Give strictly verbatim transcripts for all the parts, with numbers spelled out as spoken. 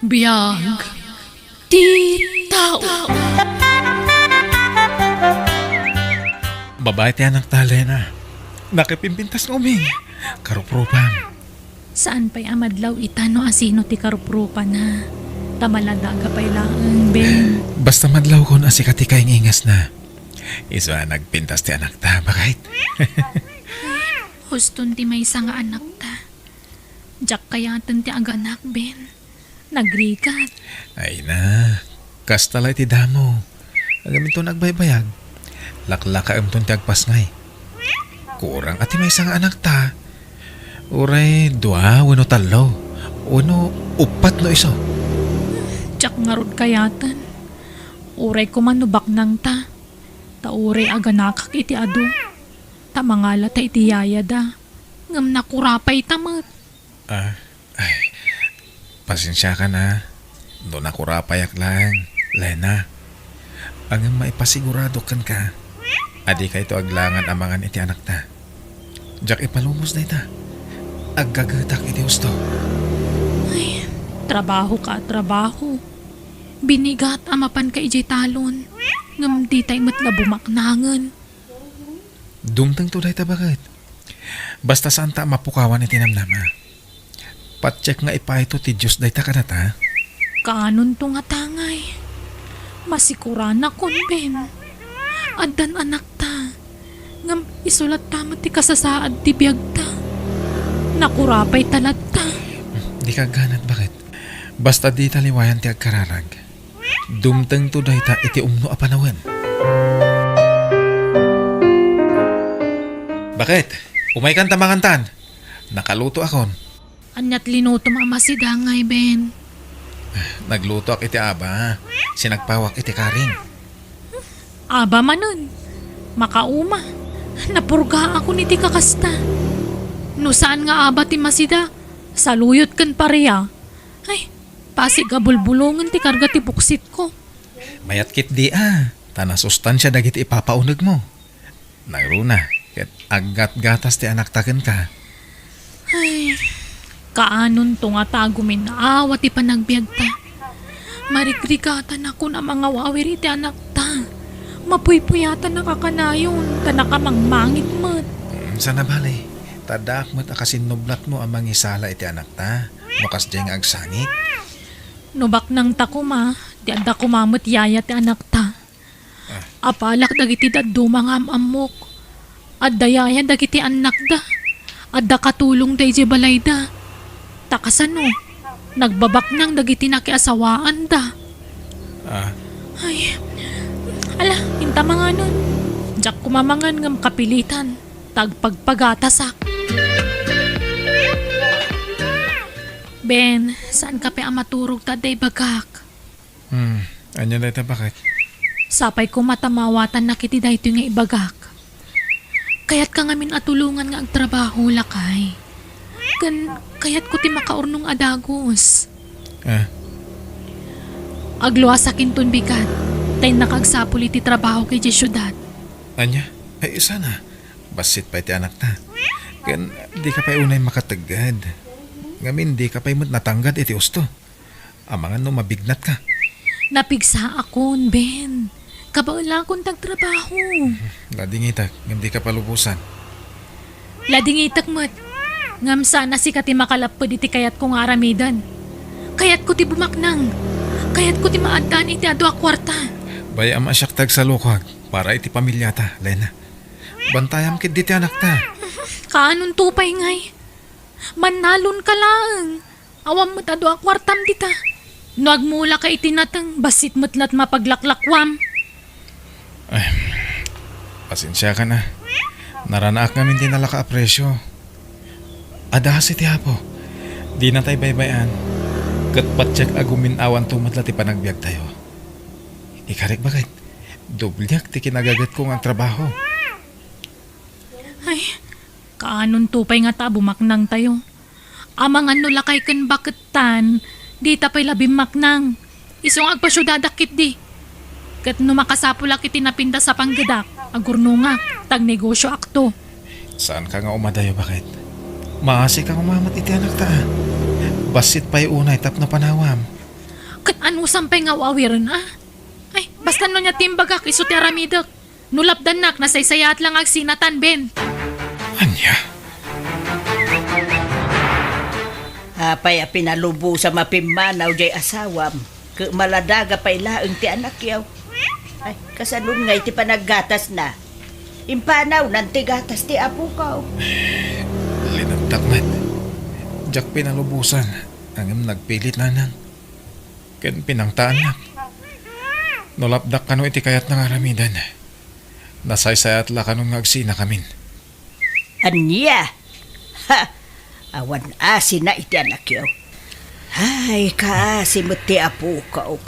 Biag ti tao. Babae ti anakta, Lena. Nakipimpintas nga uming. Karuprupan. Saan pay a madlaw ita no asino ti karuprupana. Ta maladaga pay laeng, Ben. Basta madlawkon a sika ti kaingingasna. Isu a nagpintas ti anakta, baket. Huston ti maysa nga anakta. Diak kayaten ti aganak, Ben. Nagrigat. Ay na, kasta la iti damo. Ngem inton agbaybayag, laklakaemton ti agpasngay. Kurang a ti maysa nga anakta. Uray dua wenno tallo, wenno uppat no isu. Diak ngarud kayaten. Uray koma no baknangta. Ta uray aganakak iti adu. Ta mangalata iti yayada. Ngem nakurapayta met. Ah, ay, pasensiakan a. No nakurapayak laeng, Lena. Ngem maipasigurado kenka a dikayto aglangan a mangan iti anakta. Diak ipalubos dayta. Aggagetak iti husto. Ay, trabaho ka, trabaho. Binigat a mapanka idiay talon. Ngem ditay met la bumaknangen. Dumtengto dayta, baket. Basta saanta a mapukawan iti namnama. Patiek nga ipayto ti Dios dayta kadata. Kaanonto nga tangay. Masikuranakon, Ben. Addan anakta. Ngem isu latta met ti kasasaad ti biagta. Nakurapayta latta. Dika agganat, baket. Basta dita liwayan ti agkararag. Dumtengto dayta iti umno a panawen. Baket, umaykan ta mangantan. Nakalutoakon. Aniat linutom a masidangay, Ben? Naglutoak iti aba. Sinagpawak iti karing. Aba manen. Makauma. Napurgaakon iti kakasta. No saan nga aba ti masida, saluyot ken paria. Ay, pasig a bulbulongen ti karga ti buksitko. Mayat ketdi a, ta nasustansia dagiti ipapaunegmo. Nangruna, ket aggatgatas ti anakta kenka. Ay, kaanonto nga ta aguminnawa ti panagbiagta. Marigrigatanakon a mangawawir iti anakta. Mapuypuyatanak a kanayon, ta nakamangmangit met. Mm, saan a bale, ta addaak met a kasinnublatmo a mangisala iti anakta, no kasdiay nga agsangit. No baknangta koma, di adda koma met yaya ti anakta. Ah. Apalak dagiti dadduma nga am-ammok. Adda yaya dagiti annakda. Adda katulongda idiay balayda. Ta kasano, nagbabaknang dagiti nakiasawaanda. Ah. Ay, ala, inta manganon. Diak koma mangan ngem kapilitan. Ta agpagpagatasak. Ben, saanka pay a maturog ta adda ibagak? Hmm, ania dayta, baket? Sapay koma ta maawatannak iti daytoy nga ibagak. Kayatka ngamin a tulongan nga agtrabaho, lakay. Ken kayatko ti makaurnong a dagus. Ah. Agluasak inton bigat, ta innak agsapul iti trabaho idiay siudad. Ania? Ay, saan a. Bassit pay ti anakta. Ken dika pay unay makategged. Ngamin, dika pay met natanggad iti husto. Amangan no mabignatka. Napigsaakon, Ben. Kabaelakon ti agtrabaho. Ladingitek, ngem dika palubosan. Ladingitek met. Ngem saan a sika ti makalapped iti kayatko nga aramiden. Kayatko ti bumaknang. Kayatko ti maaddaan iti adu a kuarta. Bay-am a siak ti agsalukag para iti pamiliata, Lena. Bantayam ketdi ti anakta. Kaanonto pay ngay? Mannalonka laeng. Awan met adu a kuartam dita. No agmulaka iti nateng, bassit met la't mapaglaklakuam. Ay, pasensiakan a. Naranaak ngamin ti nalaka a presio. Adda kasi ti Apo. Dinatay baybay-an. Ket patiek a gumin-awanto met la ti panagbiagtayo. Ikarik, baket. Dobliak ti kinagagetko nga agtrabaho. Ay, kaanonto pay ngata a bumaknangtayo? Amangan no lakay ken bakettan, dita pay la bimmaknang. Isu nga agpasiudadak ketdi. Ket no makasapulak iti napintas a panggedak, agurnongak, ta agnegosioakto. Saanka nga umadayo, baket? Maasika nga umamat iti anakta a. Bassit pay unay tapno panawam. Anusam pay nga aw-awiren, a? Ay, basta no nia ti imbagak, isu ti aramidek. No lapdannak, nasaysayaat la nga agsinatan, Ben. Ania? Apay a pinalubosam a pimmanaw jay asawam, ket maladaga pay laeng ti anakyo. Ay, kasanon ngay ti panaggatasna? Impanawnan ti gatas ti apokaw. Linagtak met. Diak pinalubosan, ngem nagpilit, nanang. Ken pinangtaannak. No lapdak kano iti kayatna nga aramiden, nasaysayaat la kanon nga agsinakamin. Ania? Ha! Awan asina iti anakyo. Ay, kaasi met ti apokaw.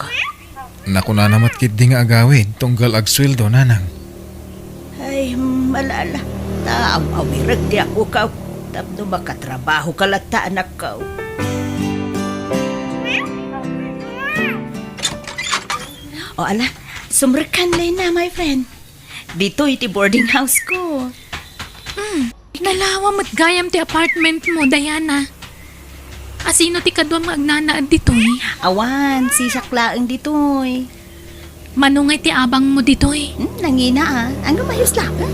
Nakunana met ketdi nga agawid tunggal agsueldo, nanang. Ay, malala. Ta aw-awirek ti apokaw. Tapno makatrabahoka latta, anakkaw. O, ala, sumrekkan, Lena, my friend. Ditoy ti boarding house ko. Hmm, nalawa met gayam ti apartment mo, Diana. Asino ti kaduam nga agnanaed ditoy? Awan, sisak laeng ditoy. Mano ngay ti abangmo ditoy? Hmm, nangina a. Ngem ayos laeng.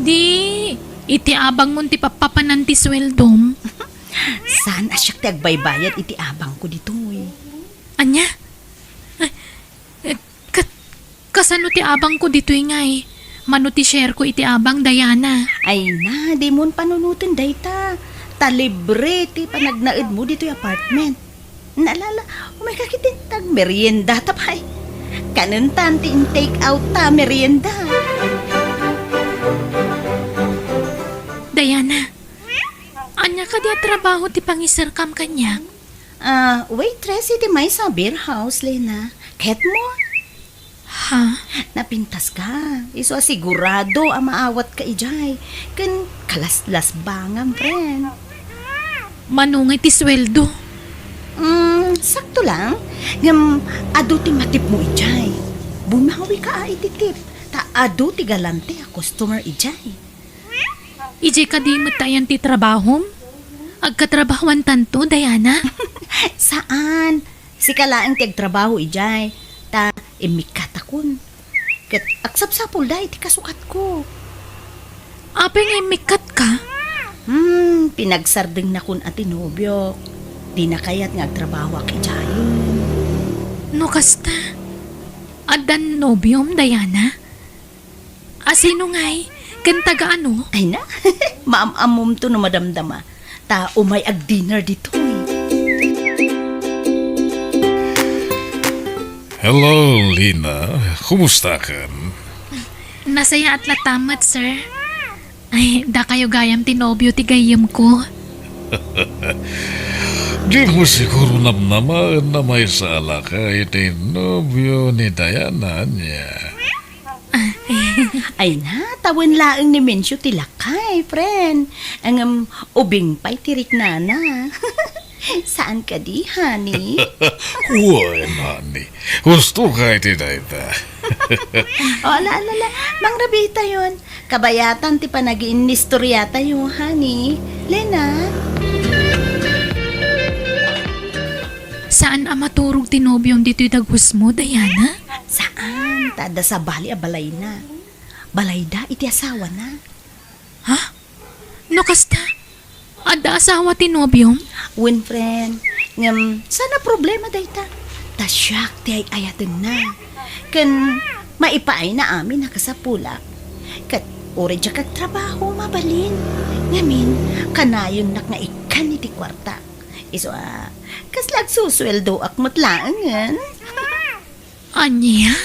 Di, iti abangmo ti pappapanan ti sueldom. Saan a siak ti agbaybayad iti abangko ditoy? Ania? Eh, eh, kat-, kasano ti abangko ditoy ngay? Mano ti share ko iti abang, Diana? Ay na, dimon panunoten dayta. Ta libre ti panagnaedmo ditoy apartment. Naalala, umay ka ketdin ta agmerienda ta pay. Kanentan ti in-take out ta merienda. Diana, ania kadi a trabaho ti pangiserkam kaniak? Ah, waitress iti maysa a beer house, Lena. Ket mo? Ha? Napintaska. Isu a sigurado a maawatka idiay. Ken kalaslasbangam, friend. Mano ngay ti sueldo? Mm, sakto lang. Ngem adu ti matipmo idiay. Bumawika a iti tip. Ta adu ti galante a customer idiay. Idiay kadi met ti ayan ti trabahom? Agkatrabahoantanto, Diana? Saan. Sika laeng ti agtrabaho idiay, ta immikkatakon. Ket agsapsapulda iti kasukatko. Apay nga immikkatka? Hmm, pinagsardengnakon a ti nobiok. Dina kayat nga agtrabahoak idiayen. No kasta, addan nobiom, Diana? Asino ngay? Ken taga ano? Ay na, maam-ammomto no madamdama. Ta umay ag-dinner ditoy. Hello, Lena. Kumustakan? Nasayaat latta met, sir. Ay, dakayo gayam ti nobio ti gayyemko. Dimo siguro namnamaen a maysa a lakay ti nobio ni Diana, ania? Ay na, tawen laeng ni Mencio ti lakay, friend. Ngem ubing pay ti riknana. Saan kadi, honey? Wen, honey. Husto ka iti dayta. O, ala, ala, ala. Mangrabiitayon. Kabayatan ti panagiinnistoriatayo, honey. Lena? Saan a maturog ti nobiom ditoy dagus mo, Diana? Saan, ta adda sabali a balayna. Balayda iti asawana. Ha? No kasta, adda asawa ti nobiom? Wen, friend. Ngem, saan a problema dayta. Ta siak ti ay-ayatenna. Ken, maipaayna amin a kasapulak. Ket, uray diak agtrabaho, mabalin. Ngamin, kanayonnak nga ikkan iti kuartak. Isu a, kasla agsusueldoak met laengen. Ania?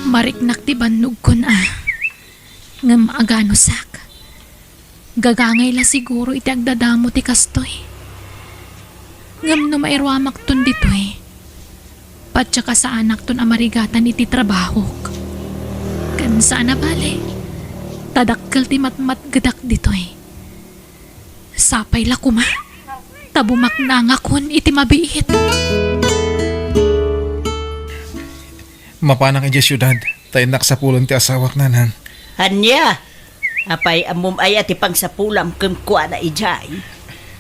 Mariknak ti bannogkon a. Ngem aganusak. Gagangay la siguro iti agdadamo ti kastoy. Ngem no mairuamakton ditoy, patsa kasaanakton a marigatan iti trabahok. Ken saan a bale, ta dakkel ti matmatgedak ditoy. Sapay la koma ta bumaknangakon iti mabiit. Mapanak idiay siudad, ta innak sapulen ti asawak, nanang. Ania? Apay, ammom aya ti pangsapulam kenkuana idiay?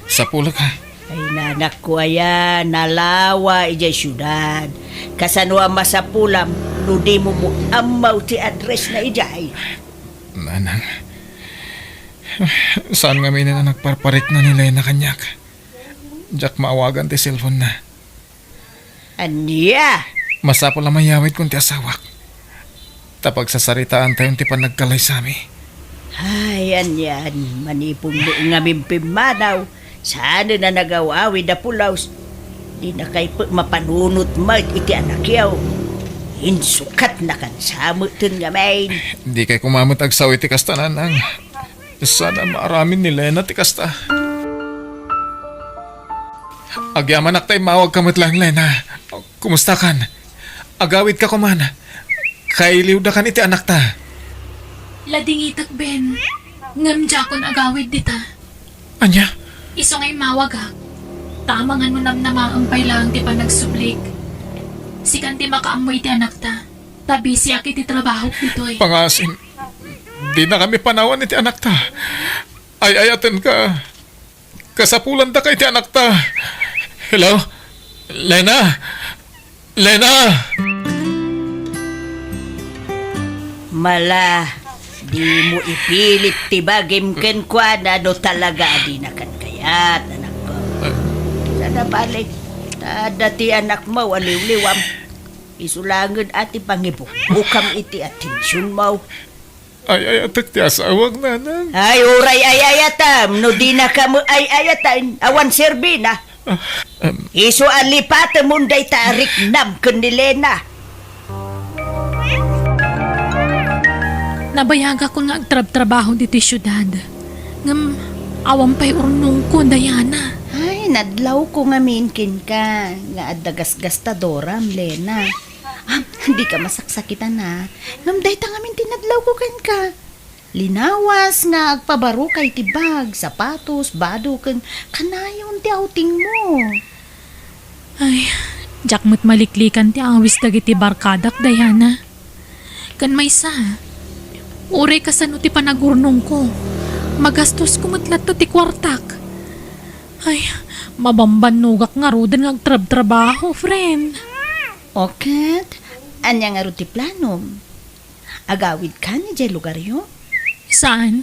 Sapulek a. Ay, nanakko aya, nalawa idiay siudad. Kasano a masapulam no dimo ammo ti address na idiay? Nanang, saan ngamin a nagparparikna ni Lena kaniak. Diak maawagan ti cellphone na. Ania? Masapul a mayawidkon ti asawak. Ta pagsasaritaantayon ti panagkalaysami. Ay, anian, manipun no ngamin pimmanaw, saanen a nagaw-awid a pulaws. Dinakay pek mapanunot met iti anakyo. Insukatnakan sa meten ngamin. Dikay koma met agsao iti kasta, Nanang. Saan a maaramid ni Lena ti kasta. Agyamanak ta immawagka met laeng, Lena. Kumustakan? Agawidka koman. Kailiwdakan iti anakta. Ladingitek, Ben. Ngem diakon agawid dita. Ania? Isu nga immawagak. Ta amangan no namnamaem pay laeng ti panagsublik. Sikan ti makaammo iti anakta. Ta bisiak iti trabahok ditoy. Pangasim, dinakami panawan iti anakta. Ay-ayatenka. Kasapulanda ka iti anakta. Hello? Lena? Lena! Mala, dimo ipilit ti bagim kenkuana no talaga a dinakan kayat, anakko. Saan a bale, ta adda ti anakmo a liwliwam. Isu laengen a ti pangibukbukam iti atensionmo. Ay-ayatek ti asawak, Nanang. Ay, uray ay-ayatem no dinaka met ay-ayaten, awan serbina. Ah, em. Isu a lipatemon dayta a riknam ken ni Lena. Nabayagakon nga agtrabtrabaho ditoy siudad. Ngem awan pay urnongko, Diana. Ay, nadlawko ngamin kenka nga adda gasgastadoram, Lena. Ah, dika masaksakitan, a. Ngem dayta ngamin ti nadlawko kenka. Linawas nga agpabarukay ti bag, sapatos, bado, ken kanayon ti outingmo. Ay, diak met maliklikan ti awis dagiti barkadak, Diana. Ken maysa, uray kasano ti panagurnongko, magastosko met latta ti kuartak. Ay, mabambannogak ngaruden nga agtrabtrabaho, friend. O ket, ania ngarud ti planom? Agawidkan idiay lugaryo? Saan?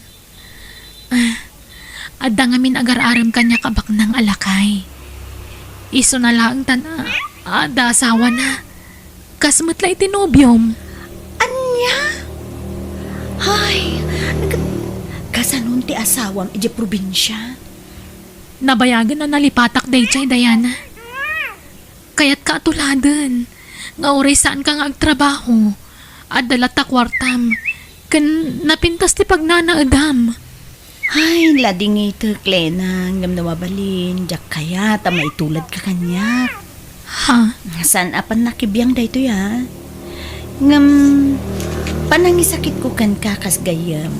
Ah, adda ngamin agar-arem kaniak a baknang a lakay. Isuna laeng ta adda asawana. Kas met la iti nobiom. Ania? Ay, ka-, kasanon ti asawam idiay probinsia? Nabayagen a nalipatak daydiay, Diana. Kayatka a tuladen nga uray saanka nga agtrabaho, adda latta kuartam, ken napintas ti pagnanaedam. Ay, ladingitek, Lena, ngem no mabalin, diak kayat a maituladka kaniak. Ha? Saan a pannakibiang daytoy, a. Ngem, panangisakitko kenka kas gayyem.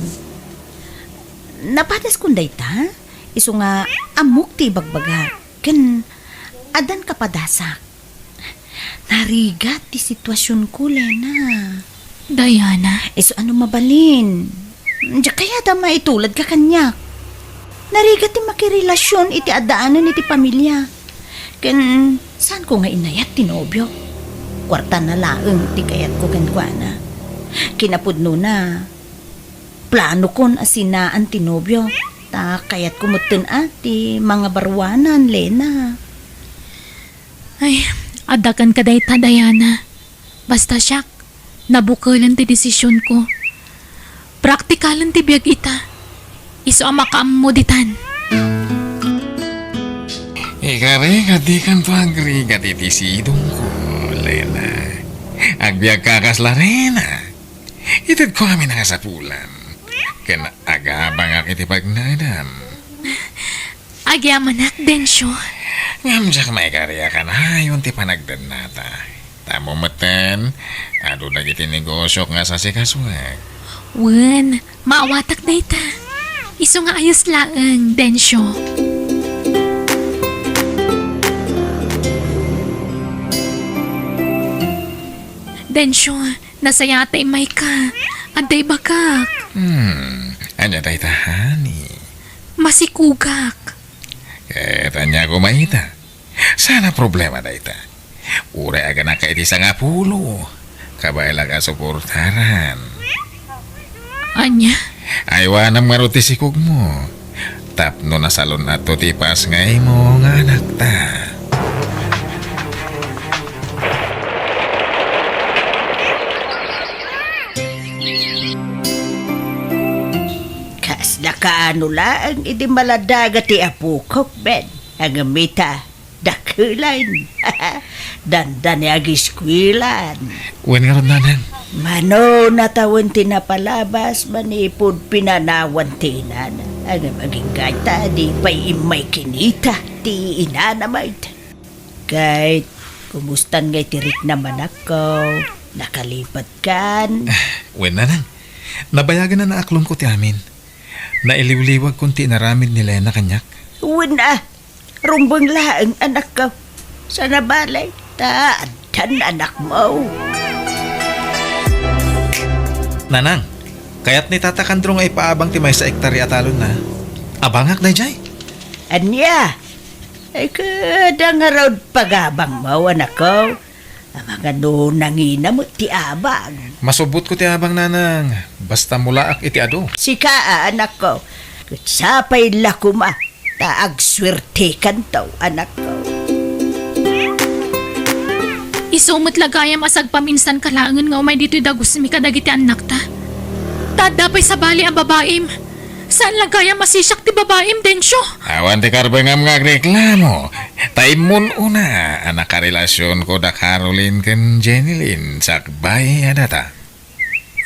Napadaskon dayta, isu nga ammok ti ibagbagak. Ken addan kapadasak. Narigat ti situasionko, Lena. Diana. Isu a no mabalin. Diak kayat a maituladka kaniak. Narigat ti makirelasion iti addaanen iti pamilia. Ken saanko nga inayat ti nobiok. Kuartana laeng ti kayatko kenkuana. Kinapudnona, planokon a sinaan ti nobiok. Ta kayatko metten a ti mangabaruanan, Lena. Ay, adda kenka dayta, Diana. Basta siak, nabukelen ti desisionko. Praktikalen ti biag ita. Isu a makaammo ditan. Ikari nga dikanto agrigat iti sidongko, Lena. Agbiagka kas la, Lena. Itedko amin a kasapulan. Ken agabangak iti pagnaedam. Agyamanak, Dencio. Ngem diak maikari a kanayon ti panagdennata. Ta ammo metten, adu dagiti negosiok nga sasikasoek. Wen, maawatak dayta. Isu nga ayos laeng, Dencio. Dencio, nasayaat ta immayka. Adda ibagak. Hmm, ania dayta, honey? Masikogak. Ket ania koma ita? Saan a problema dayta. Uray aganaka iti sangapulo, kabay la nga suportaran. Ania? Aywanam ngarud ti sikogmo. Tapno nasalun-atto ti pasngaymo nga anakta. Kasla kaano laeng idi maladaga ti apokok, Ben. Ngem ita, dakelan. Dandani agiskuelan. Wen ngarud, nanang. Mano natawen ti napalabas manipud pinanawan ti inana. Ngem agingga ita, di pay immay kinita ti inana met. Ket, kumustan ngay ti riknam, anakko? Nakalipatkan? Wen, nanang. Nabayagen a naaklonko ti amin. Nailiwliwagkon ti inaramid ni Lena kaniak. Wen a, rumbeng laeng, anakko. Saan a bale, ta addan anakmo. Nanang, kayat ni Tata Kandro nga ipaabang ti maysa a ektarya a talonna. Abangak daydiay. Ania? Ay, kada ngarud pagabangmo, anakko. Amangan no nangina met ti abang. Masubbotko ti abang, nanang, basta mulaak iti adu. Sika a, anakko, ket sapay la koma ta agsuertekanto, anakko. Isu met la gayam a sagpaminsanka laengen nga umay ditoy dagusmi kadagiti annakta. Ta adda pay sabali a babaim. Saan la gayam a sisiak ti babaim, Dencio? Awan ti karbengam nga agreklamo. Ta immun-una a nakarelasionko da Caroline ken Jenilyn sakbay a data.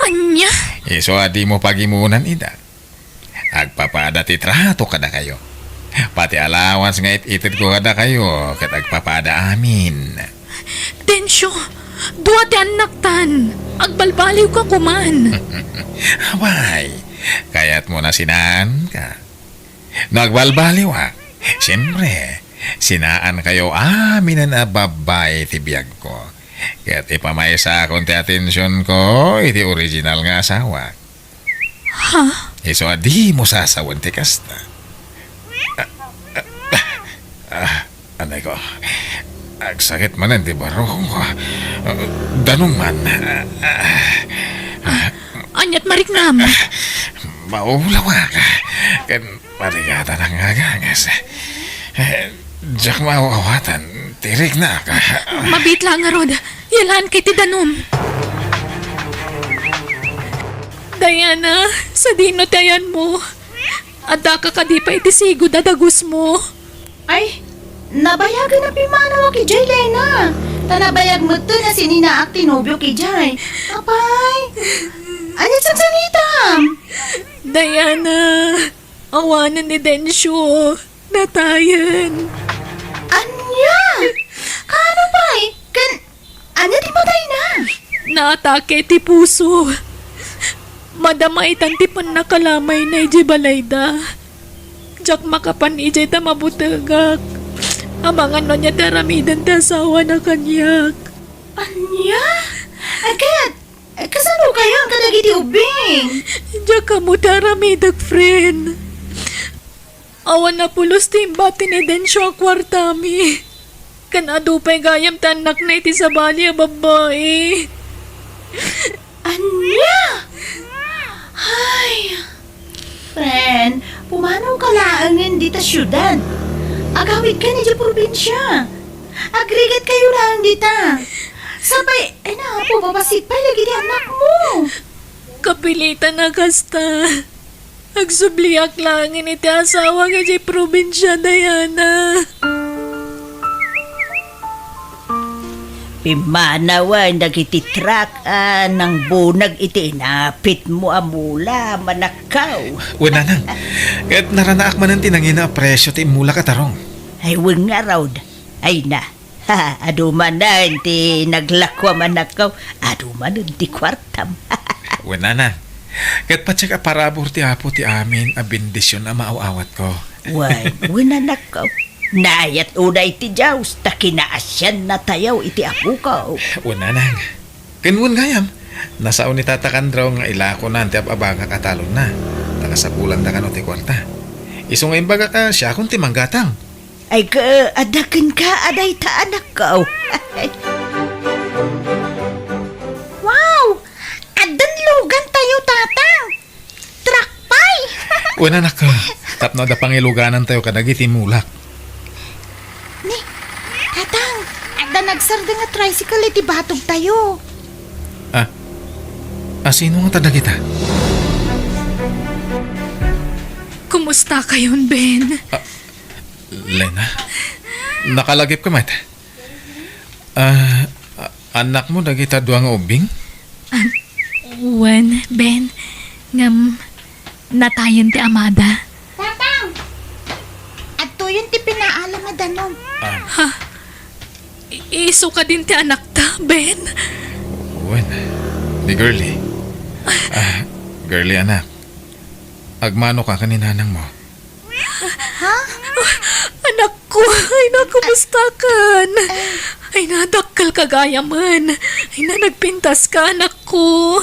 Ania? Isu a dimo pagimunan ida. Agpapada ti trato kadakayo. Pati allowance nga it-itedko kadakayo ket agpapada amin. Dencio, dua ti annaktan. Agbalbaliwka koman. Abay, kayatmo a sinaanka? No agbalbaliwak, siempre, sinaankayo aminen a babbai ti biagko. Ket ipamaysakon ti atensionko iti original nga asawak. Ha? Isu a dimo sasawen ti kasta. Ah, ah, ah, ah, anay ko. Agsakit manen ti barrokko. Ah, danum man. Ah, ah, ah. Aniat mariknam? Maulawak. Ken marigatan ang agangas. Eh, diak maaw-awatan. Tirik na ka. Mabit lang, ngarud. Yalaan kay ti danum. Diana, sadino ti ayanmo? Addaka kadi pay iti sigud a dagusmo? Ay, nabayagen a pimmanawak idiay, Lena. Ta nabayag metten a sininaak ti nobiok idiay. Apay, ania ti sangsanitam? Diana, awanen ni Dencio. Natayen. Ania? Kaano pay? Ken ania ti patayna? Naatake ti puso. Madama itan ti pannakalamayna idiay balayda. Diak makapan idiay ta mabutegak. Amangan no ania ti aramiden ti asawana kaniak. Ania? Ket, kasano kayo ang kadagiti ubing? Diak ammo ti aramidek, friend. Awan a pulos ti imbati ni Dencio a kuartami. Ken adu pay gayam ti annakna iti sabali a babbai. Ania? Ay, friend, pumanaw ka laengen dita siudad. Agawid ka idiay probinsia. Agrigat kayo laeng dita. Sapay, ay na, apo, papasipay lagi ti annakmo. Kapilitan a kasta. Agsubliak laengen iti asawak idiay probinsia, Diana. Pimmanawen dagiti truck a nangbunag iti inapitmo a mula, manakkaw. Wen, nanang. Ket naranaak manen ti nangina a presio ti immulak a tarong. Ay, wen ngarud. Ay na. Ha, adu manen ti naglakuam, anakko. Adu manen ti kuartam. Wen, nanang. Ket patiek a parabur ti Apo ti amin a bendision a maaw-awatko. Wen, wen, anakko. Naayat unay ti Dios ta kinaasiannatayo iti apoko. Wen, nanang. Ken wen gayam, nasao ni Tata Kandro nga ilakonan ti ab-abangak a talonna. Ta kasapulan da kano ti kuarta. Isu nga imbagak a siakon ti manggatang. Ay, ka, adda kenka, adayta, anakko. Wow! Addan lugantayo, Tatang! Truck pay! Wen, anak, tapno adda pangiluganantayo kadagiti mulak. Ni, Tatang, adda nagsardeng a tricycle iti batogtayo. Ah, asino ngata dagita? Kumusta kayon, Ben? Ah, Lena, nakalagipka met? Ah, a-, annakmo dagita dua nga ubbing? Ah, wen, Ben. Ngem, natayen ti amada. Tatang! Adtoyen ti pinaalam a danum. Ah. Ha? I-, isu kadin ti anakta, Ben? Wen, ni Girlie. Ah, Girlie, anak. Agmanoka ken ni nanangmo. Ha? Anakko, ay na, kumustakan? Ay na, dakkelka gayamen. Ay na, nagpintaska, anakko.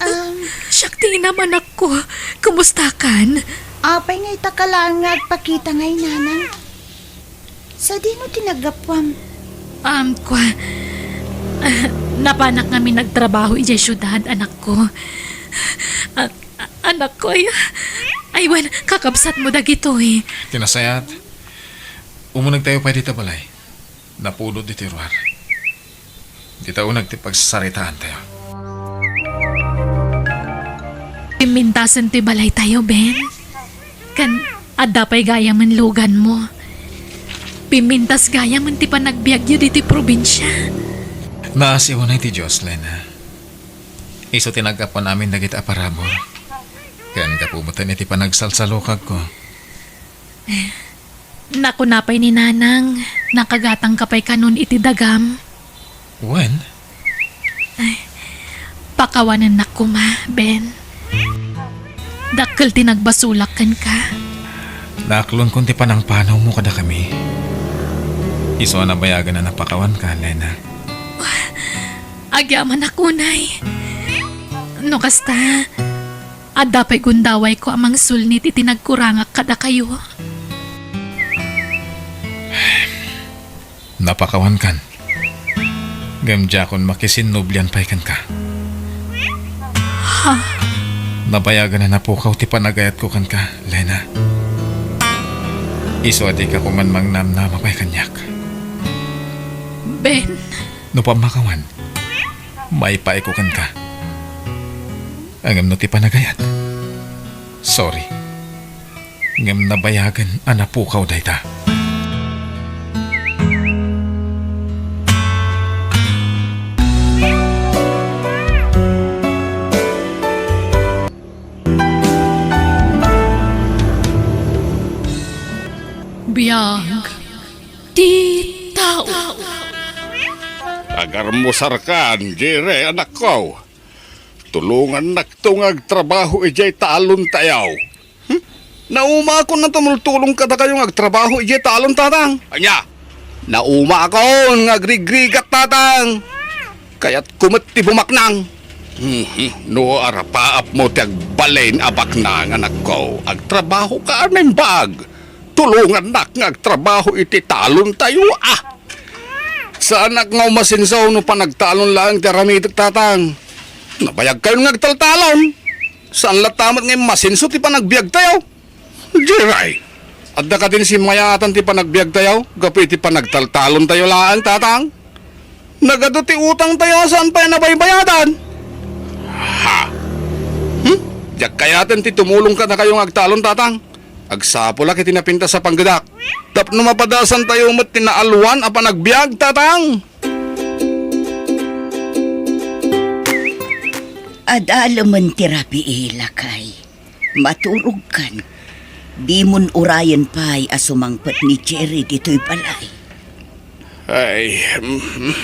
Um, Siak ti inam, anakko. Kumustakan? Apay nga ita ka laeng nga agpakita nga inanang? Sadino ti naggapuam? Um, kua, ah, napanak ngamin agtrabaho idiay siudad, anakko. Ah, A-, anakko, ay, ay, wen, kakabsatmo dagitoy. Ti nasayaat, umunegtayo pay dita balay. Napudot ditoy ruar. Dita uneg ti pagsasaritaantayo. Pimmintasen ti balaytayo, Ben. Ken adda pay gayamen luganmo. Pimmintas gayamen ti panagbiagyo ditoy probinsia. Naasiw unay ti Dios, Lena. Isu ti naggapuan amin dagiti a parabur. Ken gapu met iti panagsalsalukagko. Nakuna pay ni Nanang, nakagatangka pay kanon iti dagam. Wen? Ay, pakawanennak koma, Ben. Dakkel ti nagbasolak kenka. Naaklonkon ti panangpanawmo kadakami. Isu a nabayagen a napakawanka, Lena. Agyamanak unay. No kasta, adda pay gundawayko a mangsulnit iti nagkurangak kadakayo. Napakawankan. Ngem diakon makisinnublian pay kenka. Ha? Nabayagen a napukaw ti panagayatko kenka, Lena. Isu a dika koma mangnamnama pay kaniak. Ben. No pammakawan, maipaayko kenka. Ngem no ti panagayat, sorry. Ngem nabayagen a napukaw dayta. Biag ti tao. Agarmusarkan, Jerry, anakko. Tulongannakto nga agtrabaho idiay talontayo. Hmm? Naumaakon a tumultulong kadakayo nga agtrabaho idiay talon, Tatang. Ania? Naumaakon nga agrigrigat, Tatang. Kayatko met ti bumaknang. Mhm. No arapaapmo ti agbalin a baknang, anakko, agtrabahoka a naimbag. Tulongannak nga agtrabaho iti talontayo, a. Saanak nga umasenso no panagtalon laeng ti aramidek, Tatang. Nabayagkayon nga agtaltalon. Saan latta met nga immasenso ti panagbiagtayo. Diay, adda kadin simmayaatan ti panagbiagtayo gapu iti panagtaltalontayo laeng, Tatang. Nagadu ti utangtayo a saan pay a nabaybayadan. Ha? Hmm? Diak kayaten ti tumulong kadakayo nga agtalon, Tatang. Agsapulak iti napintas a panggedak. Tapno mapadasantayo met ti naalwan a panagbiag, Tatang. Adalemen ti rabii, lakay. Maturogkan. Dimon urayen pay a sumangpet ni Jerry ditoy balay. Ay, mm.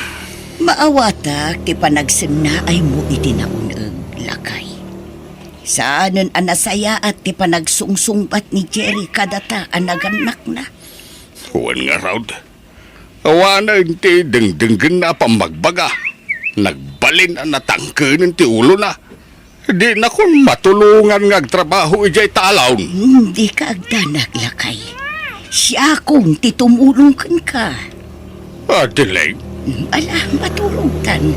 Maawatak ti panagsennaaymo iti naun-eg, lakay. Saanen a nasayaat ti panagsungsungbat ni Jerry kadata a nagannakna. Wen ngarud, awanen ti dengdenggenna a pammagbaga. Nagbalin a natangkenen ti ulona. Dinakon matulongan nga agtrabaho idiay talon. Dika agdanag, lakay. Siakon ti tumulong kenka. Adelaide? Ala, matulogtan.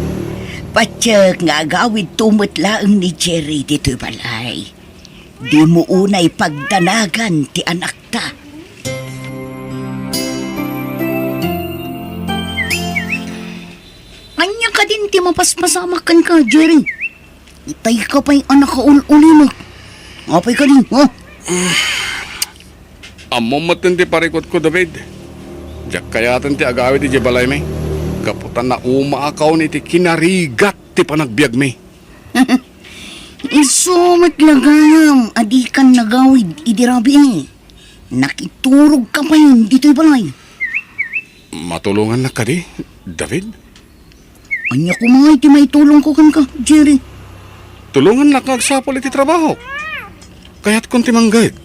Patiek nga agawidto met laeng ni Jerry ditoy balay. Dimo unay pagdanagan ti anakta. Ania kadin ti mapaspasamak kenka, Jerry? Itay ka pay a nakaul-ulimek. Apay kadin, ha? Ammom metten ti parikutko, David. Diak kayaten ti agawid idiay balaymi. Gapu ta naumaakon iti kinarigat ti panagbiagmi. Isu met la gayam a dikan nagawid idi rabii. Nakiturogka pay ditoy balay. Matulongannak kadi, David? Ania koma iti maitulongko kenka, Jerry? Tulongannak nga agsapul iti trabahok. Kayatkon ti mangged.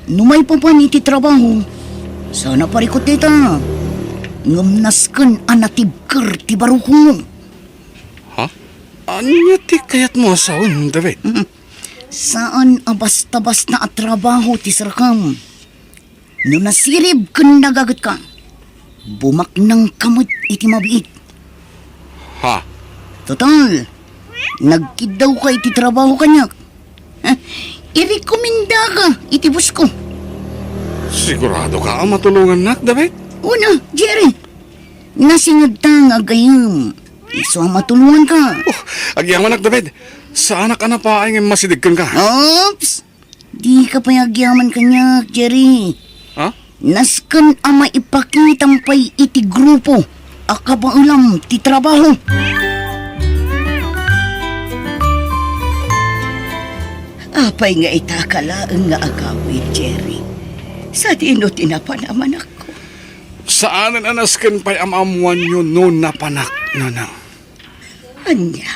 No maipapan iti trabaho, saan a parikut dayta. Ngem nasken a natibker ti barukongmo. Ha? Ania ti kayatmo a sawen, David? Saan a basta-basta a trabaho ti serkam. No nasirib ken nagagetka, bumaknangka met iti mabiit. Ha? Total, nagkiddawka iti trabaho kaniak. Ha? Irekomendaka iti bosko. Siguradoka a matulongannak, David? Una, Jerry. Nasingedta nga agayem. Isu a matulonganka. Oh, agyamanak, David. Saanak a napaay nga immasideg kenka. Oops! Dika pay agyaman kaniak, Jerry. Ha? Nasken a maipakitam pay iti grupo a kabaelam ti trabaho. Apay nga itaka laeng nga agawid, Jerry? Sadino ti napan a manakko? Saanen a nasken pay a maammoanyo no napanak, Nanang. Ania?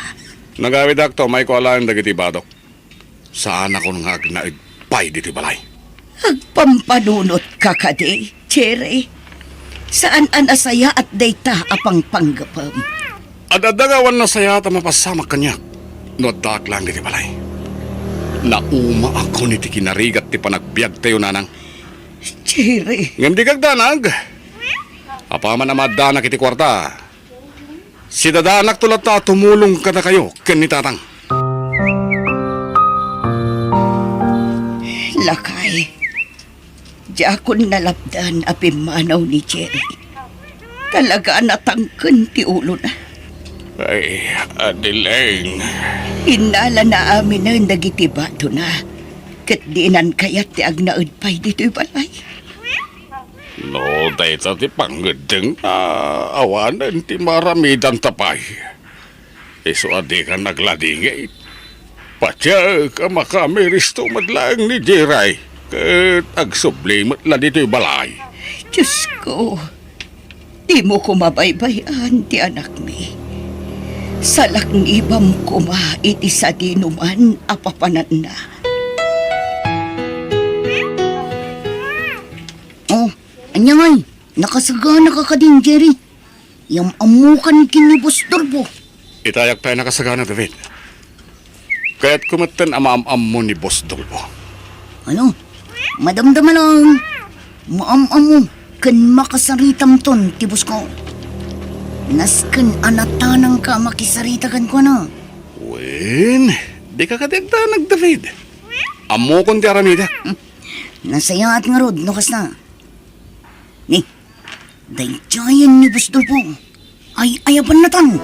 Nagawidakto, maiko alaen dagiti badok. Saanakon nga agnaed pay ditoy balay. Agpampanunotka kadi, Jerry? Saan a nasayaat dayta a pangpanggepem. Ad-adda nga awan nasayaat a mapasamak kaniak no addaak laeng ditoy balay. Naumaakon iti kinarigat ti panagbiagtayo, Nanang. Jerry. Ngem dika agdanag. Apaman a maaddanak iti kuarta, sidadaanakto latta a tumulong kadakayo ken ni Tatang. Lakay, diakon nalapdan a pimmanaw ni Jerry. Talaga a natangken ti ulona. Ay, Adeleng. Innalana aminen dagiti badona, ket dinan kayat ti agnaed pay ditoy balay. No dayta ti pangngeddengna, awanen ti maaramidanta pay. Isu a dikan agladingit. Patiek a makamiristo met laeng ni Jerry, ket agsubli met la ditoy balay. Diosko, dimo koma baybay-an ti anakmi. Salaknibam koma iti sadinoman a papananna. Oh, ania ngay? Nakasaganaka kadin, Jerry? Yam-ammokan ken ni Boss Dolpo. Itayak pay a nakasagana, David. Kayatko metten a maam-ammo ni Boss Dolpo. Ano? Madamdama lang. Maam-ammo ken makasaritamton ti bosko. Nasken a natanangka a makisarita kenkuana. Wen, dika kadi agdanag, David. Ammokon ti aramidek. Nasayaat ngarud no kasta. Ni, daydiayen ni Boss Dolpo. Ay-ayabannatan.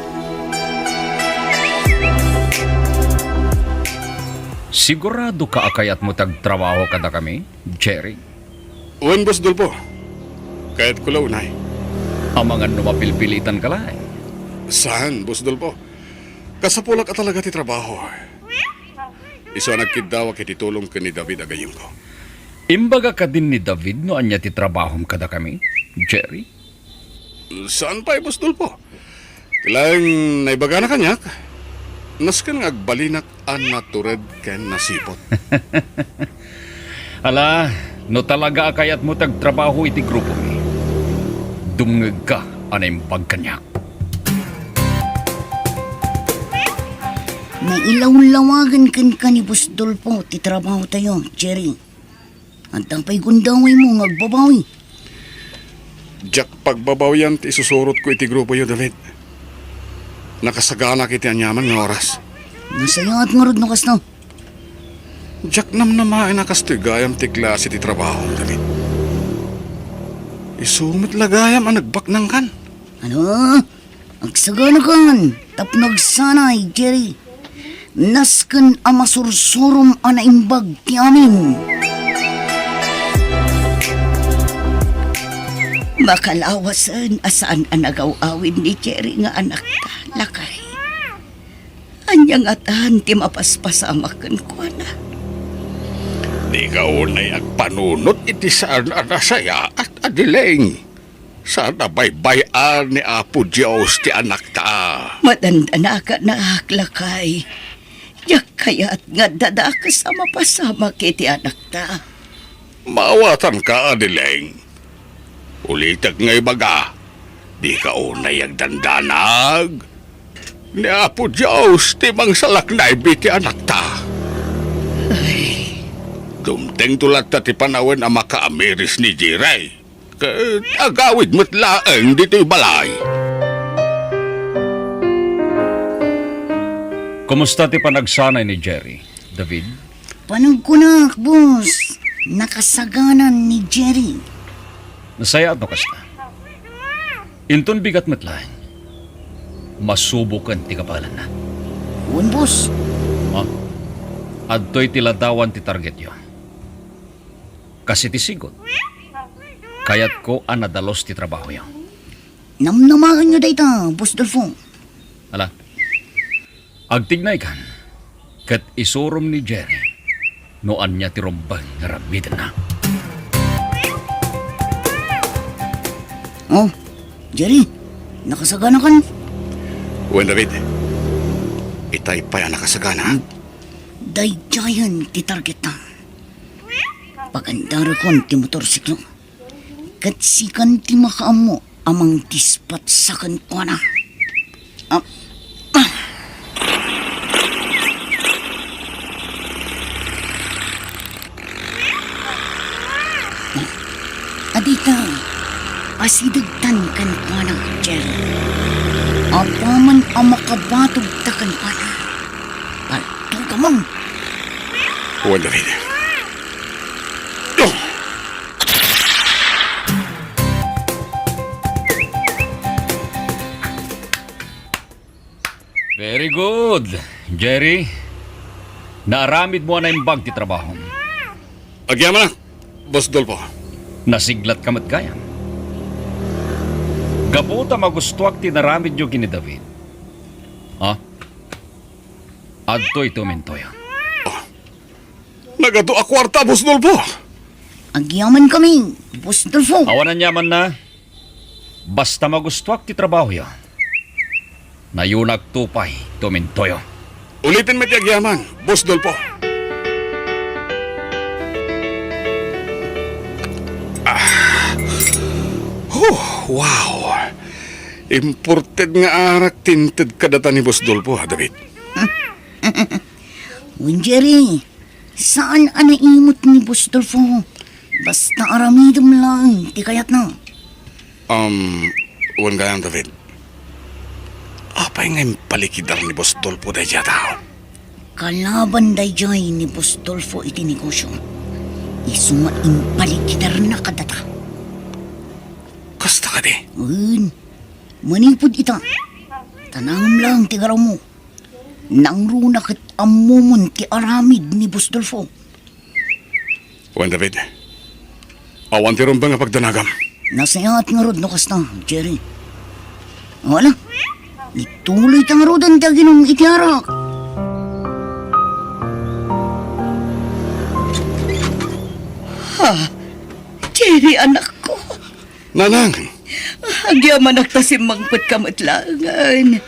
Siguradoka a kayatmo ti agtrabaho kadakami, Jerry? Wen, Boss Dolpo. Kayatko la unay. Amangan no mapilpilitanka laeng. Saan, Boss Dolpo? Kasapulak a talaga ti trabaho. Isu a nagkiddawak iti tulong ken ni David a gayyemko. Imbaga kadin ni David no ania ti trabahom kadakami, Jerry? Saan pay, Boss Dolpo. Ti laeng naibagana kaniak, nasken nga agbalinak a natured ken nasiput. Ala, no talaga a kayatmo ti agtrabaho iti grupomi, dumngegka a naimbag kaniak. Nailawlawagen kenka ni Boss Dolpo ti trabahotayo, Jerry. Adda pay gundawaymo nga agbabawi. Diak pagbabawian ti isusurotko iti grupoyo, David. Nakasaganak iti aniaman nga oras. Nasayaat ngarud no kasta. Diak namnamaen a kastoy gayam ti klase ti trabaho, David. Isu met la gayam a nagbaknangkan. Ano? Agsaganakan tapno agsanay, Jerry. Nasken a masursurom a naimbag ti amin. Makalawasen a saan a nagaw-awid ni Jerry nga anakta, lakay. Ania ngatan ti mapaspasamak kenkuana? Dika unay agpanunot iti saan a nasayaat, Adeline. Saan a baybay-an ni Apo Dios ti anakta. Madandanakanak, lakay. Diak kayat nga adda dakes a mapasamak iti anakta. Maawatanka, Adeline. Ulitek nga ibaga, dika unay agdandanag. Ni Apo Dios ti mangsalaknaybi ti anakta. Ay. Dumtengto latta ti panawen a makaamiris ni Jiray. Ket agawid met laeng ditoy balay. Kumusta ti panagsanay ni Jerry, David? Panagkunak, boss. Nakasaganan ni Jerry. Nasayaat no kasta. Inton bigat met laeng, masuboken ti kabaelanna. Wen, boss. Ah, adtoy ti ladawan ti targetyo. Kas iti sigud, kayatko a nadalus ti trabahoyo. Namnamaenyo dayta, Boss Dolfo. Ala, agtignaykan, ket isurom ni Jerry no ania ti rumbeng nga aramidenna. Oh, Jerry, nakasaganakan? Wen, David, itay pay a nakasagana. Daydiayen ti targetna. Pagandarekon ti motorsiklo. Ket sikan ti makaammo a mangdispatsa kenkuana. Ah, ah. Adita, asidegtan kenkuana, Jerry. Apaman a makabatogta kenkuana, paltugamon. Wen, David. Very good, Jerry. Naaramidmo a naimbag ti trabahom. Agyamanak, Boss Dolfo. Nasiglatka met gayam. Gapu ta magustuak ti inaramidyo ken ni David. Ha? Adtoy tumintoyo. Nagadu a kuarta, Boss Dolfo. Agyamankami, Boss Dolfo. Awan aniamanna. Basta magustuak ti trabahoyo. Nayonakto pay tumintoyo. Uliten met ti agyaman, Boss Dolfo. Ah. Huh, wow. Imported nga arak ti inted kadata ni Boss Dolfo, ha, David? Wen, Jerry, saan a naimot ni Boss Dolfo. Basta aramidem laeng ti kayatna. Um, wen gayam, David. Apay nga impalikidar ni Boss Dolfo daydiay a tao? Kalaban daydiay ni Boss Dolfo iti negosio. Isu nga impalikidarna kadata. Kasta kadi? Wen, manipud ita, tanangem laeng ti garawmo. Nangruna ket ammomon ti aramid ni Boss Dolfo. Wen, David, awan ti rumbeng a pagdanagam. Nasayaat ngarud no kasta, Jerry. Wala. Ituloyta ngaruden ti aginum iti arak. Ha? Jerry, anakko. Nanang. Agyamanak ta simmangpetka met laengen.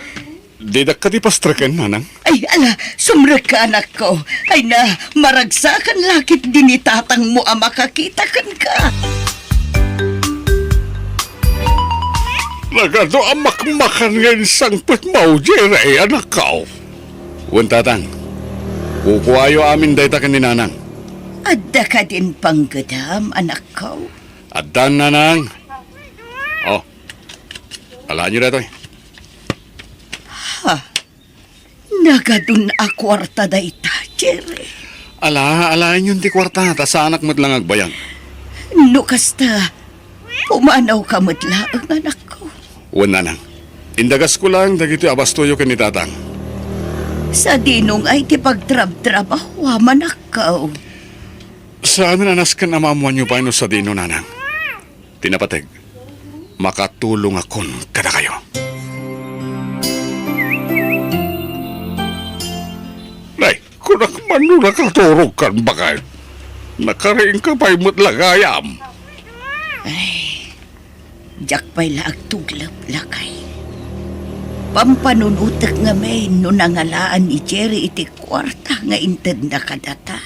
Didak kadi pastreken, nanang? Ay, ala, sumrekka, anakko. Ay na, maragsakan la ketdi ni tatangmo a makakita kenka. Nagadu a makmakan nga insangpetmo, Jerry, anakko. Wen, tatang. Kukuayo amin dayta ken ni nanang. Adda kadin panggedam, anakko? Addan, nanang. Oh, alaenyo daytoy. Ha? Nagadun a kuarta dayta, Jerry. Ala, alaenyon ti kuarta, ta saanak met la nga agbayag. No kasta, pumanawka met laeng, anakko. Wen, nanang. Indagasko laeng dagitoy a bastoyo ken ni tatang. Sadino ngay ti pagtrabtrabahoam, anakko? Saanen a nasken a maammoanyo pay no sadino, nanang. Ti napateg, makatulongakon kadakayo. Nay, kunak man no nakaturogkan, baket. Nakariingka pay met la gayam. Ay, diak pay la agtuglep, lakay. Pampanunotek ngamin no nangalaan ni Jerry iti kuarta nga intedna kadata.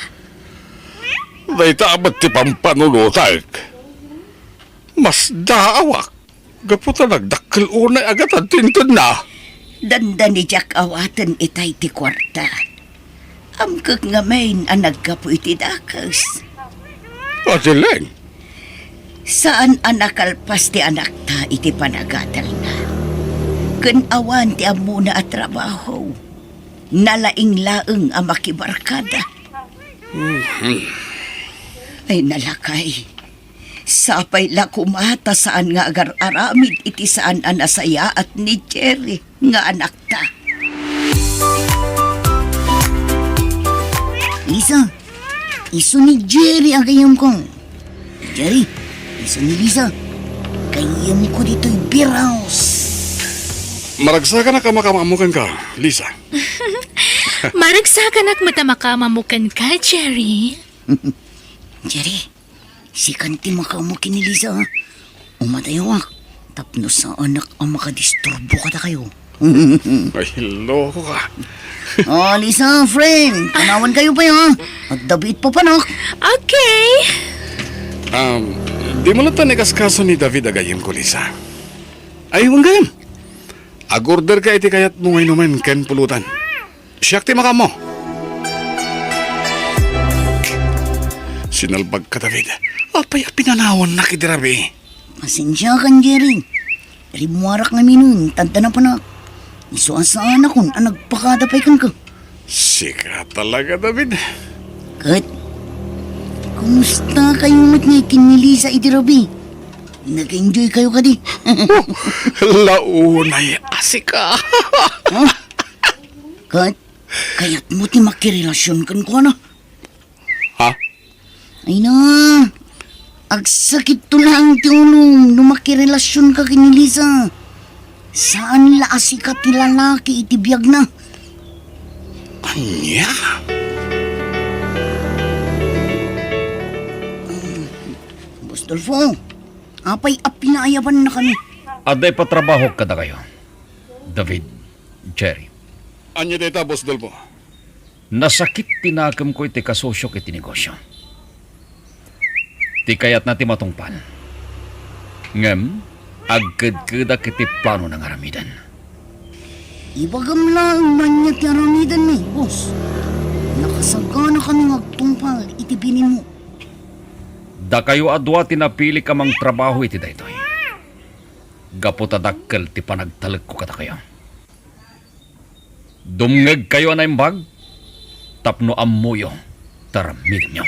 Dayta met ti pampanunotek. Masdaawak gapu ta nagdakkel unay a gatad ti intedna. Dandani diak awaten itay ti kuarta. Amkek ngamin a naggapu iti dakes. Ati Leng? Saan a nakalpas ti anakta iti panagatelna. Ken awan ti ammona a trabaho. Nalaing laeng a makibarkada. Mhm. Ay, nalakay. Sapay la koma ta saan nga agar-aramid iti saan a nasayaat ni Jerry nga anakta. Lisa, isu ni Jerry a gayyemko. Jerry, isu ni Lisa. Gayyemko ditoy beer house. Maragsakanak a makamammo kenka, Lisa. Maragsakanak met a makamammo kenka, Jerry. Jerry, sikan ti makaammo ken ni Lisa, ha? Umadayawak, tapno saanak a makadisturbo kadakayo. Ay, loko ka. Oh, Lisa, friend, panawankayo pay, ha? Adda biit papanak. Okay. Um, di mo latta ni kaskaso ni David a gayyemko, Lisa? Ay, wen gayam. Ag-order ka iti kayatmo nga inumen ken pulutan. Siak ti makaammo. Sinalbagka, David. Apay a pinanawannak idi rabii? Pasensiakan, Jerry. Rimmuarak ngamin, ta adda napanak. Isu a saanakon a nagpakada pay kenka. Sika talaga, David. Ket, kumusta kayo met ngay ken ni Lisa idi rabii? Nag-enjoy kayo kadi? Launay a sika. Ha? Ket, kayatmo ti makirelasion kenkuana? Ha? Ay na, agsakitto laeng ti ulom no makirelasionka ken ni Lisa. Saan la a sika ti lalaki iti biagna. Ania? Mm, Boss Dolfo, apay a pinaayabannakami? Adda ipatrabahok kadakayo, David, Jerry. Ania dayta, Boss Dolfo? Nasakit ti nakemko iti kasosiok iti negosio. Ti kayatna ti matungpal. Ngem, agkedkedak iti planona nga aramiden. Ibagam laeng no ania ti aramidenmi, boss. Nakasaganakami nga agtungpal iti binimo. Dakayo a dua ti napilik a mangtrabaho iti daytoy. Gapu ta dakkel ti panagtalekko kadakayo. Dumngegkayo a naimbag tapno ammoyo ta aramidenyo.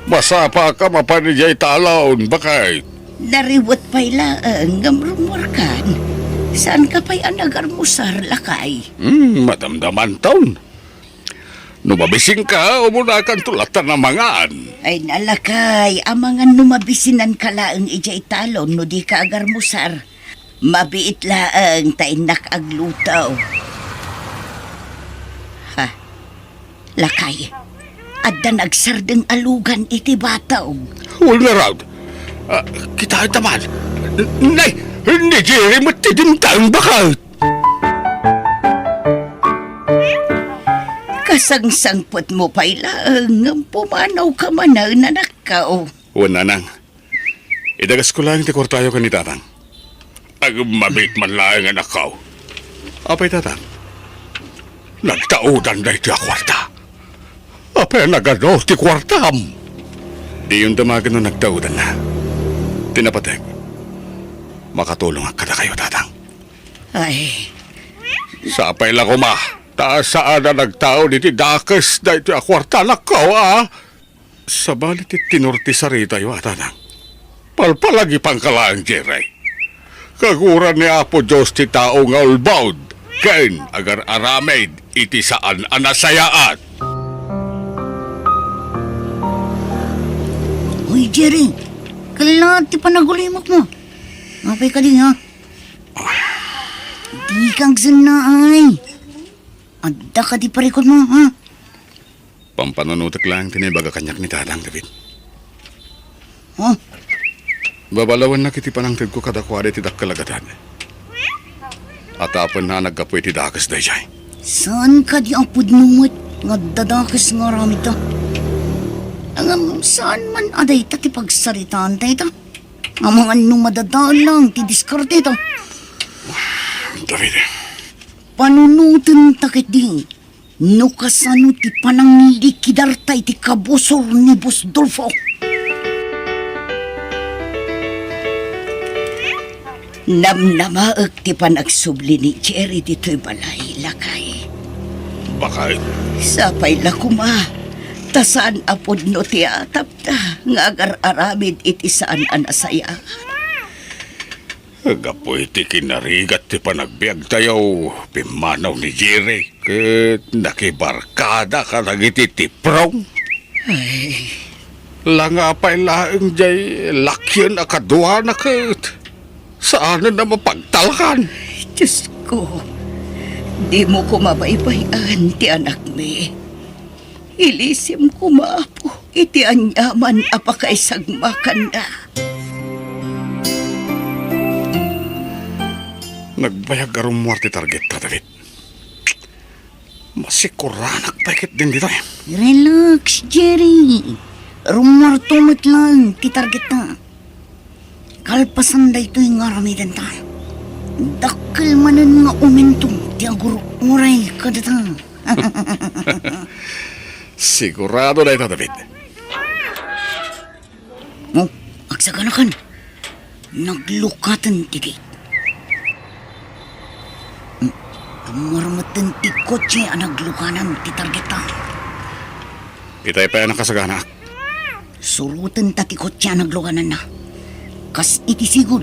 Masapaka mapan idiay talon, baket. Nariwet pay laeng ngem rummuarkan. Saanka pay a nagarmusar, lakay? Hmm, madamdamanton. No mabisinka, umunakanto latta a mangan. Ay, nalakay, amangan no mabisinanka laeng idiay talon no dika agarmusar. Mabiit laeng ta innak agluto. Ha, lakay, adda nagsardeng a lugan iti batog. Wen ngarud, ah, kitaenta man. N-, nay, ni Jerry met ti dimteng, baket. Kasangsangpetmo pay laeng ngem pumanawka manen, anakko. Wen, nanang. Idagasko laeng ti kuartayo ken ni tatang. Agmamit man laeng, anakko. Apay, tatang? Nagtaudan daytoy a kuarta. Apay a nagadu ti kuartam? Diyon damagen no nagtaudanna. Ti napatek, makatulongak kadakayo, Tatang. Ay. Sapay la koma, ta saan a nagtaud iti dakes daytoy a kuarta, nak-, a? Sabali ti tenor ti saritayo, a, Tatang. Palpalagipangka laeng, Jerry. Kaguran ni Apo Dios ti tao nga ulbod ken agar-aramid iti saan a nasayaat. Uy, Jerry, kalla ti panagulimekmo. Apay kadi, ha? Dika agsennaay. Adda kadi parikutmo, ha? Pampanunotek laeng ti naibaga kaniak ni Tatang, David. Oh? Babalawennak iti panangtedko kadakuada iti dakkel a gatad. Atapenna a naggapu iti dakes daydiay. Saan kadi a pudno met nga adda dakes nga aramidda? Ngem saan man a dayta ti pagsaritaan dayta? Amangan no madadael lang ti diskarteta. David. Panunotenta ketdi. No kasano ti pananglikidar ta iti kabusor ni Boss Dolfo. Namnamaek ti panagsubli ni Jerry ditoy balay, lakay. Bakay? Sapay la koma, ta saan a pudno ti atapda nga agar-aramid iti saan a nasayaat. Gapu iti kinarigat ti panagbiagtayo, pimmanaw ni Jerry ket nakibarkada kadagiti tiprong. Ay. Langapay laeng jay lakyen a kaduana ket saanen a mapagtalkan. Diosko, dimo koma baybay-an ti anakmi. Ilisim koma, Apo, iti aniaman a pakaisagmakanna. Nagbayag a rummuar ti targetta, David. Masikuranak pay ketdin ditoy. Relax, Jerry. Rummuarto met laeng ti targetta. Kalpasan daytoy nga aramidenta, dakkel manen nga umento ti agur-uray kadata. Sigurado dayta, David. Oh, agsaganakan. Naglukaten ti gate. Hmm, rummuar metten ti kotse a naglukanan ti targetta. Itay pay a nakasaganaak. Surotenta ti kotse a naglukananna. Kas iti sigud,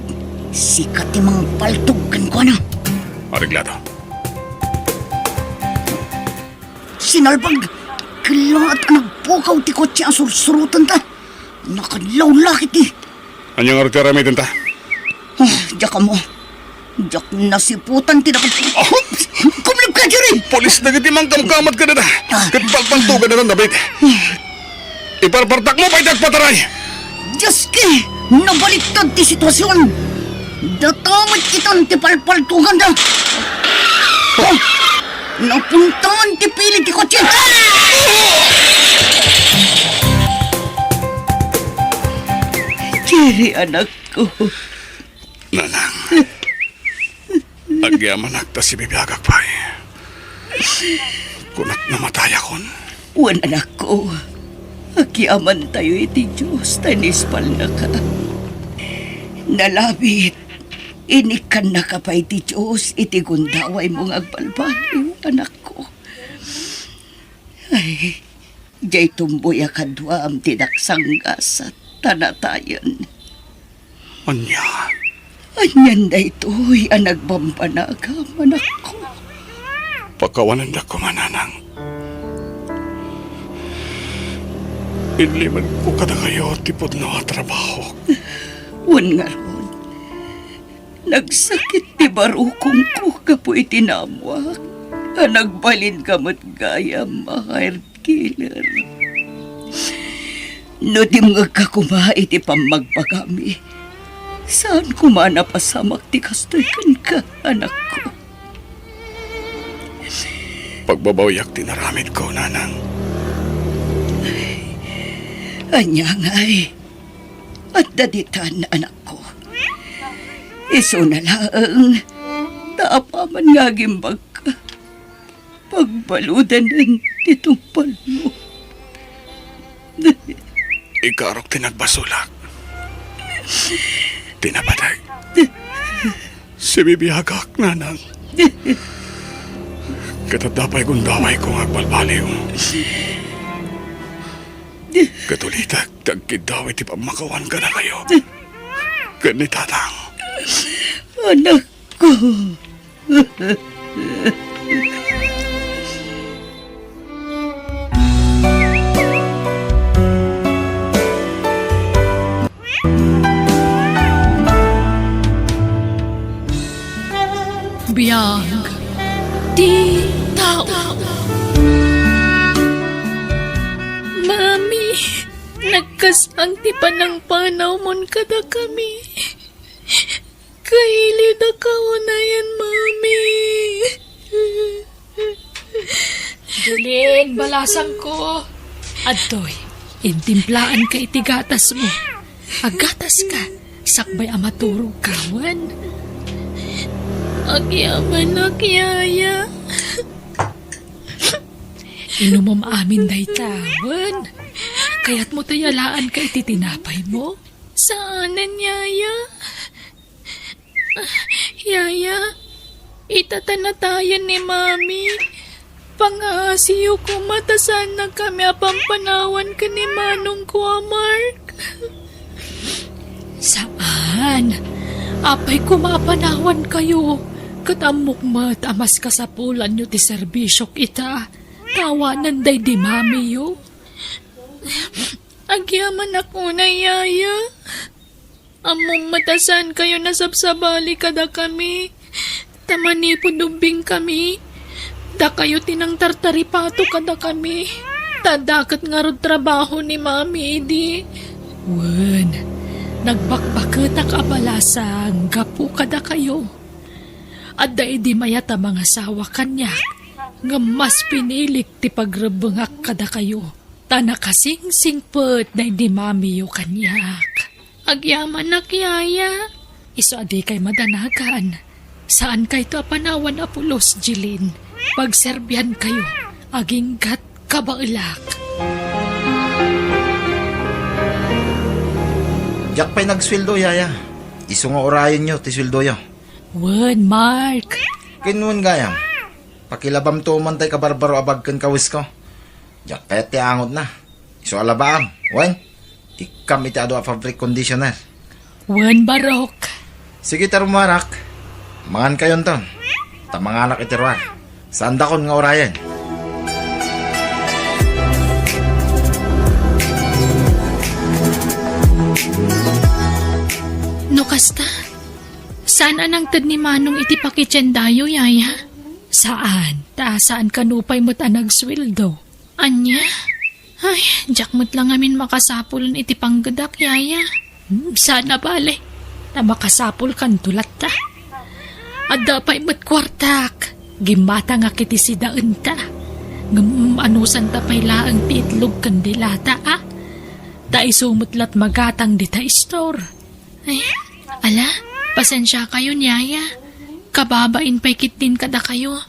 sika ti mangpaltog kenkuana. Areglado. Sinalbag! Kellaat a nagpukaw ti kotse a sursurotenta. Nakadlawlakit ti. Ania ngarud ti aramidenta? Ah, diak ammo. Diak nasiputan ti dapat. Ah! Kumleb ka, Jerry! Pulis dagiti mangkamkamad kadata. Ah. Ket palpaltogan dayta, David. Iparpartakmo pay ti agpataray! Dioski! Nabaliktad ti situasion! Data met itan ti palpaltoganda! Oh! Napuntaan ti pili ti kotse! Jerry, anakko. Nanang, agyamanak ta sibibiagak pay. Kunak namatayakon. Wen, anakko, agyamantayo iti Dios ta inispalnaka. Nalabit, inikkannaka pay ti Dios iti gundawaymo nga agbalbaliw, anakko. Ay, jay tumboy a kaduam ti nagsanggasat ta natayen. Ania? Anian daytoy a nagbambanagam, anakko? Pakawanendak koma, nanang. Inlimenko kadakayo ti pudno a trabahok. Wen ngarud, nagsakit ti barukongko gapu iti naammoak a nagbalinka met gayam a hired killer. No dimngegka koma iti pammagpagami, saan koma a napasamak ti kastoy kenka, anakko. Pagbabawiak ti naramidko, nanang. Ania ngay? Adda ditan, anakko. Isuna laeng, ta apaman nga agimbagka, agbaludanen ti tungpalmo. Ikarok ti nagbasolak. Ti napateg. Sibibiagak, nanang. Ket adda pay gundawayko nga agbalbaliw. Ket ulitek ti agkiddaw iti pammakawan kadakayo ken ni tatang. Anakko. Biag ti tao. Mami, nagkasang ti panangpanawmon kadakami. Kailiwdaka unayen, Mami. Jolene, balasangko. Adtoy, intimplaanka iti gatasmo. Aggataska, sakbay a maturogka wen. Agyamanak, Yaya. Inumom amin dayta, wen. Kayatmo ta yalaanka iti tinapaymo? Saanen, Yaya. Yaya, ita ta natayen ni Mami. Pangaasiyo koma ta saannakami a pampanawan ken ni manongko a Mark. Saan. Apay koma a panawankayo, ket ammok met a maskasapulanyo ti serbisiok ita, ta awanen daydi mamiyo. Agyamanak unay, Yaya. Ammom met a saankayo nasabsabali kadakami, ta manipud ubbingkami, dakayo ti nangtartaripato kadakami, ta adda ket ngarud trabaho ni Mami idi. Wen, nagbakbaketak a balasang gapu kadakayo. Adda idi mayat a mangasawa kaniak, ngem mas pinilik ti pagrebbengak kadakayo. Ta nakasingsingpet daydi mamiyo kaniak. Agyamanak, Yaya. Isu a dikay madanagan. Saankayto a panawan a pulos, Jilin. Pagserbiankayo, aginggat kabaelak. Diak pay nagsueldo, Yaya. Isu nga urayenyo ti sueldoyo. Wen, Mark. Ken wen gayam, pakilabamto man tay kabarbaro a bag ken kawesko. Diak kayat ti angotna. Isu a labaam. Wen, ikkam iti adu a fabric conditioner. Wen, barok. Sige, ta rumuarak. Mangankayonton. Ta manganak iti ruar. Saandakon nga urayen. No kasta, saan a nangted ni Manong iti pakitiendayo, Yaya? Saan, ta saan kano pay met a nagsueldo. Ania? Ay, diak met la ngamin makasapulen iti panggedak, Yaya. Hmm, saan a bale, ta makasapulkanto latta. Adda pay met kuartak, gimmatangak iti sidaenta. Ngem anusanta pay laeng ti itlog ken dilata, a? Ta isu met lat magatang dita istor. Ay, ala, pasensiakayon, Yaya. Kababain pay ketdin kadakayo.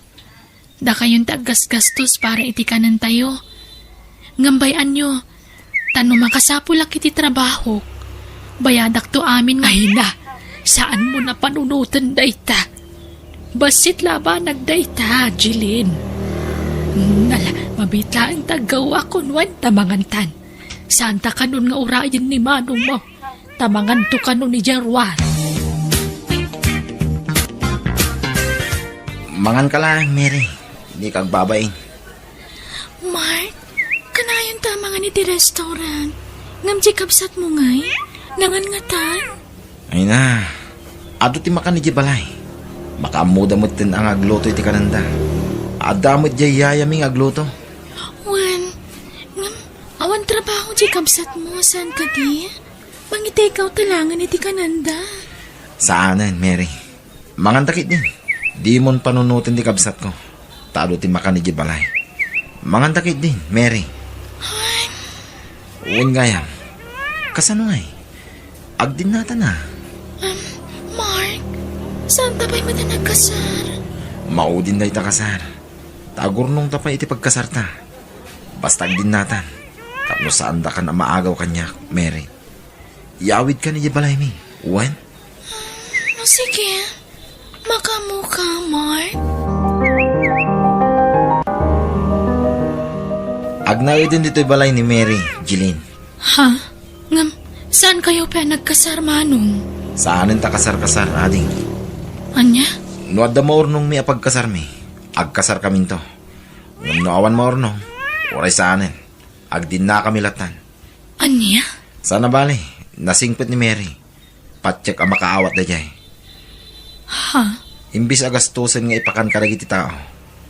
Dakayon ti aggasgastos para iti kanentayo. Ngem bay-anyo, ta no makasapulak iti trabahok, bayadakto amin nga. Ay na, saanmo a panunoten dayta. Bassit labanag dayta, Jilin. Nala, mabiit laeng ti aggawak, kunwan, ta mangantan. Saanta kanon nga urayen ni manongmo. Ta manganto kanon idiay ruar. Manganka laeng, Mary. Dika agbabain. Mark, kanayon ta mangan iti restaurant. Ngem diay kabsatmo ngay, nangan ngatan? Ay na, adu ti makan idiay balay. Makaammoda metten a nga agluto iti kanenda. Adda met diay yayami nga agluto. Wen, ngem awan trabaho diay kabsatmo, saan kadi? Mangitake out ta laengen iti kanenda. Saanen, Mary. Manganta ketdin. Dimon panunoten ti kabsatko. Ta adu ti makan idiay balay. Manganta ketdin, Mary. Ay. Wen gayam. Kasano ngay? Agdinnata na. Um, Mark, saanta pay met a nagkasar? Maudin dayta kasar. Agurnongta pay iti pagkasarta. Basta agdinnatan. Tapno saandakan a maagaw kaniak, Mary. Iyawidkan idiay balaymi. Wen? No, sige. Makaammoka, Mark. Agnaeden ditoy balay ni Mary, Jeline. Ha? Ngem, saan kayo pay a nagkasar, Manong? Saanen ta kasar-kasar, ading. Ania? No adda maurnongmi a pagkasarmi, agkasarkaminto. Ngem no awan maurnong, uray saanen. Agdinnakami lattan. Ania? Saan a bale, nasingpet ni Mary. Patiek a makaawat daydiay. Ha? Imbis a gastusen nga ipakan kadagiti tao,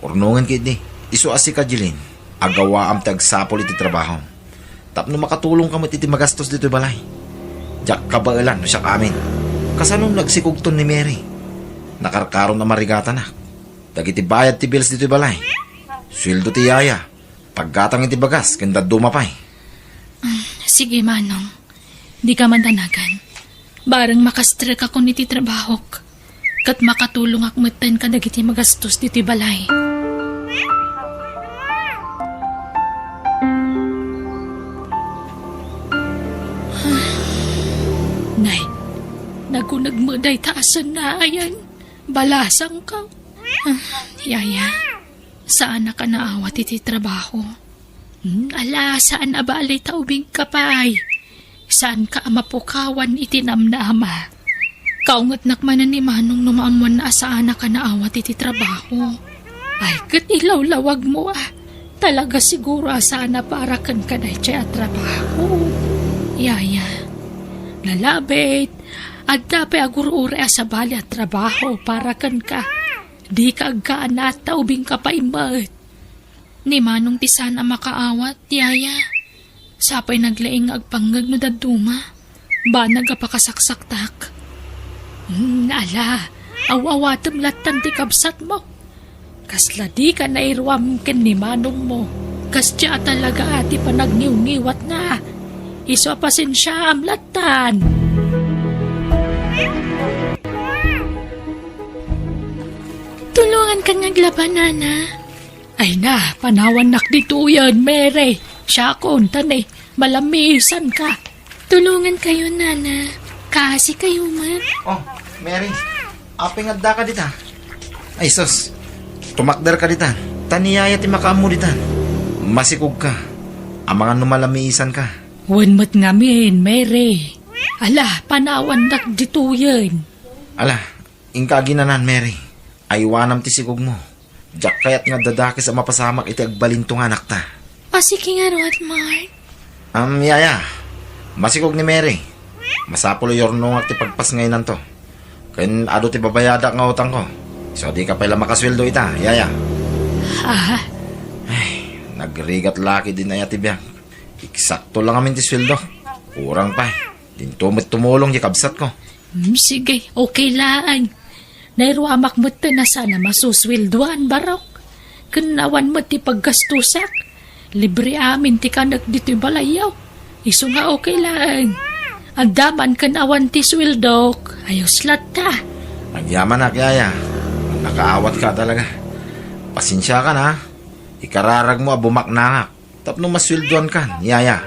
urnongen ketdi. Isu a sika, Jeline, agawaam ti agsapul iti trabahom. Tapno makatulongka met iti magastos ditoy balay. Diak kabaelan no siak amin. Kasano no agsikogton ni Mary? Nakarkaron a marigatanak. Dagiti bayad ti bills ditoy balay. Sueldo ti yaya. Paggatang iti bagas ken dadduma pay. Ah, sige, Manong. Dika madanagan. Bareng makastrekakon iti trabahok. Ket makatulongak metten kadagiti magastos ditoy balay. Nay, naguneg met dayta a sennaayan. Balasangko. Ah, yaya. Saanak a naawat iti trabaho. Hmm, ala, saan a bale ta ubingka pay. Saanka a mapukawan iti namnama. Kaungetnak manen ni Manong no maammoanna a saanak a naawat iti trabaho. Ay, ket ilawlawagmo a. Talaga siguro a saan a para kenka daytoy a trabaho. Yaya, nalabit, adda pay agur-uray a sabali a trabaho para kenka. Dika agkaanat ta ubingka pay met. Ni Manong ti saan a makaawat, yaya. Sapay naglaing nga agpangngeg no dadduma. Banag a pakasaksaktak. Hmm, ala, aw-awatem lattan ti kabsatmo. Kasla dika nairuam ken ni Manongmo. Kasdiay a talaga ti panagniwngiwatna. Isu a pasensiaam lattan. Tulongankan nga aglaba, Nana. Ay na, panawannak ditoyen, Mary. Siakon, ta ne, malamisanka. Tulongankayo, Nana. Kaasikayo met. Oh, Mary, apay nga addaka dita? Ay, sus, tumakderka ditan. Ta ni yaya ti makaammo ditan. Masikogka. Amangan no malamisanka. Wen met ngamin, Mary. Ala, panawannak ditoyen. Ala, inka aginanan, Mary. Aywanam ti sikogmo. Diak kayat nga addadakes a mapasamak iti agbalinto nga anakta. O, sige ngarud, Mark. Am, yaya, masikog ni Mary. Masapul a yurnongak ti pagpasngaynanto. Ken adu ti babayadak nga utangko. Isu a dika pay la makasueldo ita, yaya. Ha? Ay, nagrigat la ketdin aya ti biag. Eksakto la ngamin ti sueldo. Kurang pay. Dinto met tumulong ti kabsatko. Hmm, sige, okay laeng. Nairuamak metten a saan a masusueldoan, barok. Ken awan met ti paggastosak. Libre amin ti kanek ditoy balayyo. Isu nga okay laeng. Adda man ken awan ti sueldok. Ayos latta. Agyamanak, yaya. Nakaawatka talaga. Pasensiakan, ha. Ikararagmo a bumaknangak. Tapno masueldoankan, yaya.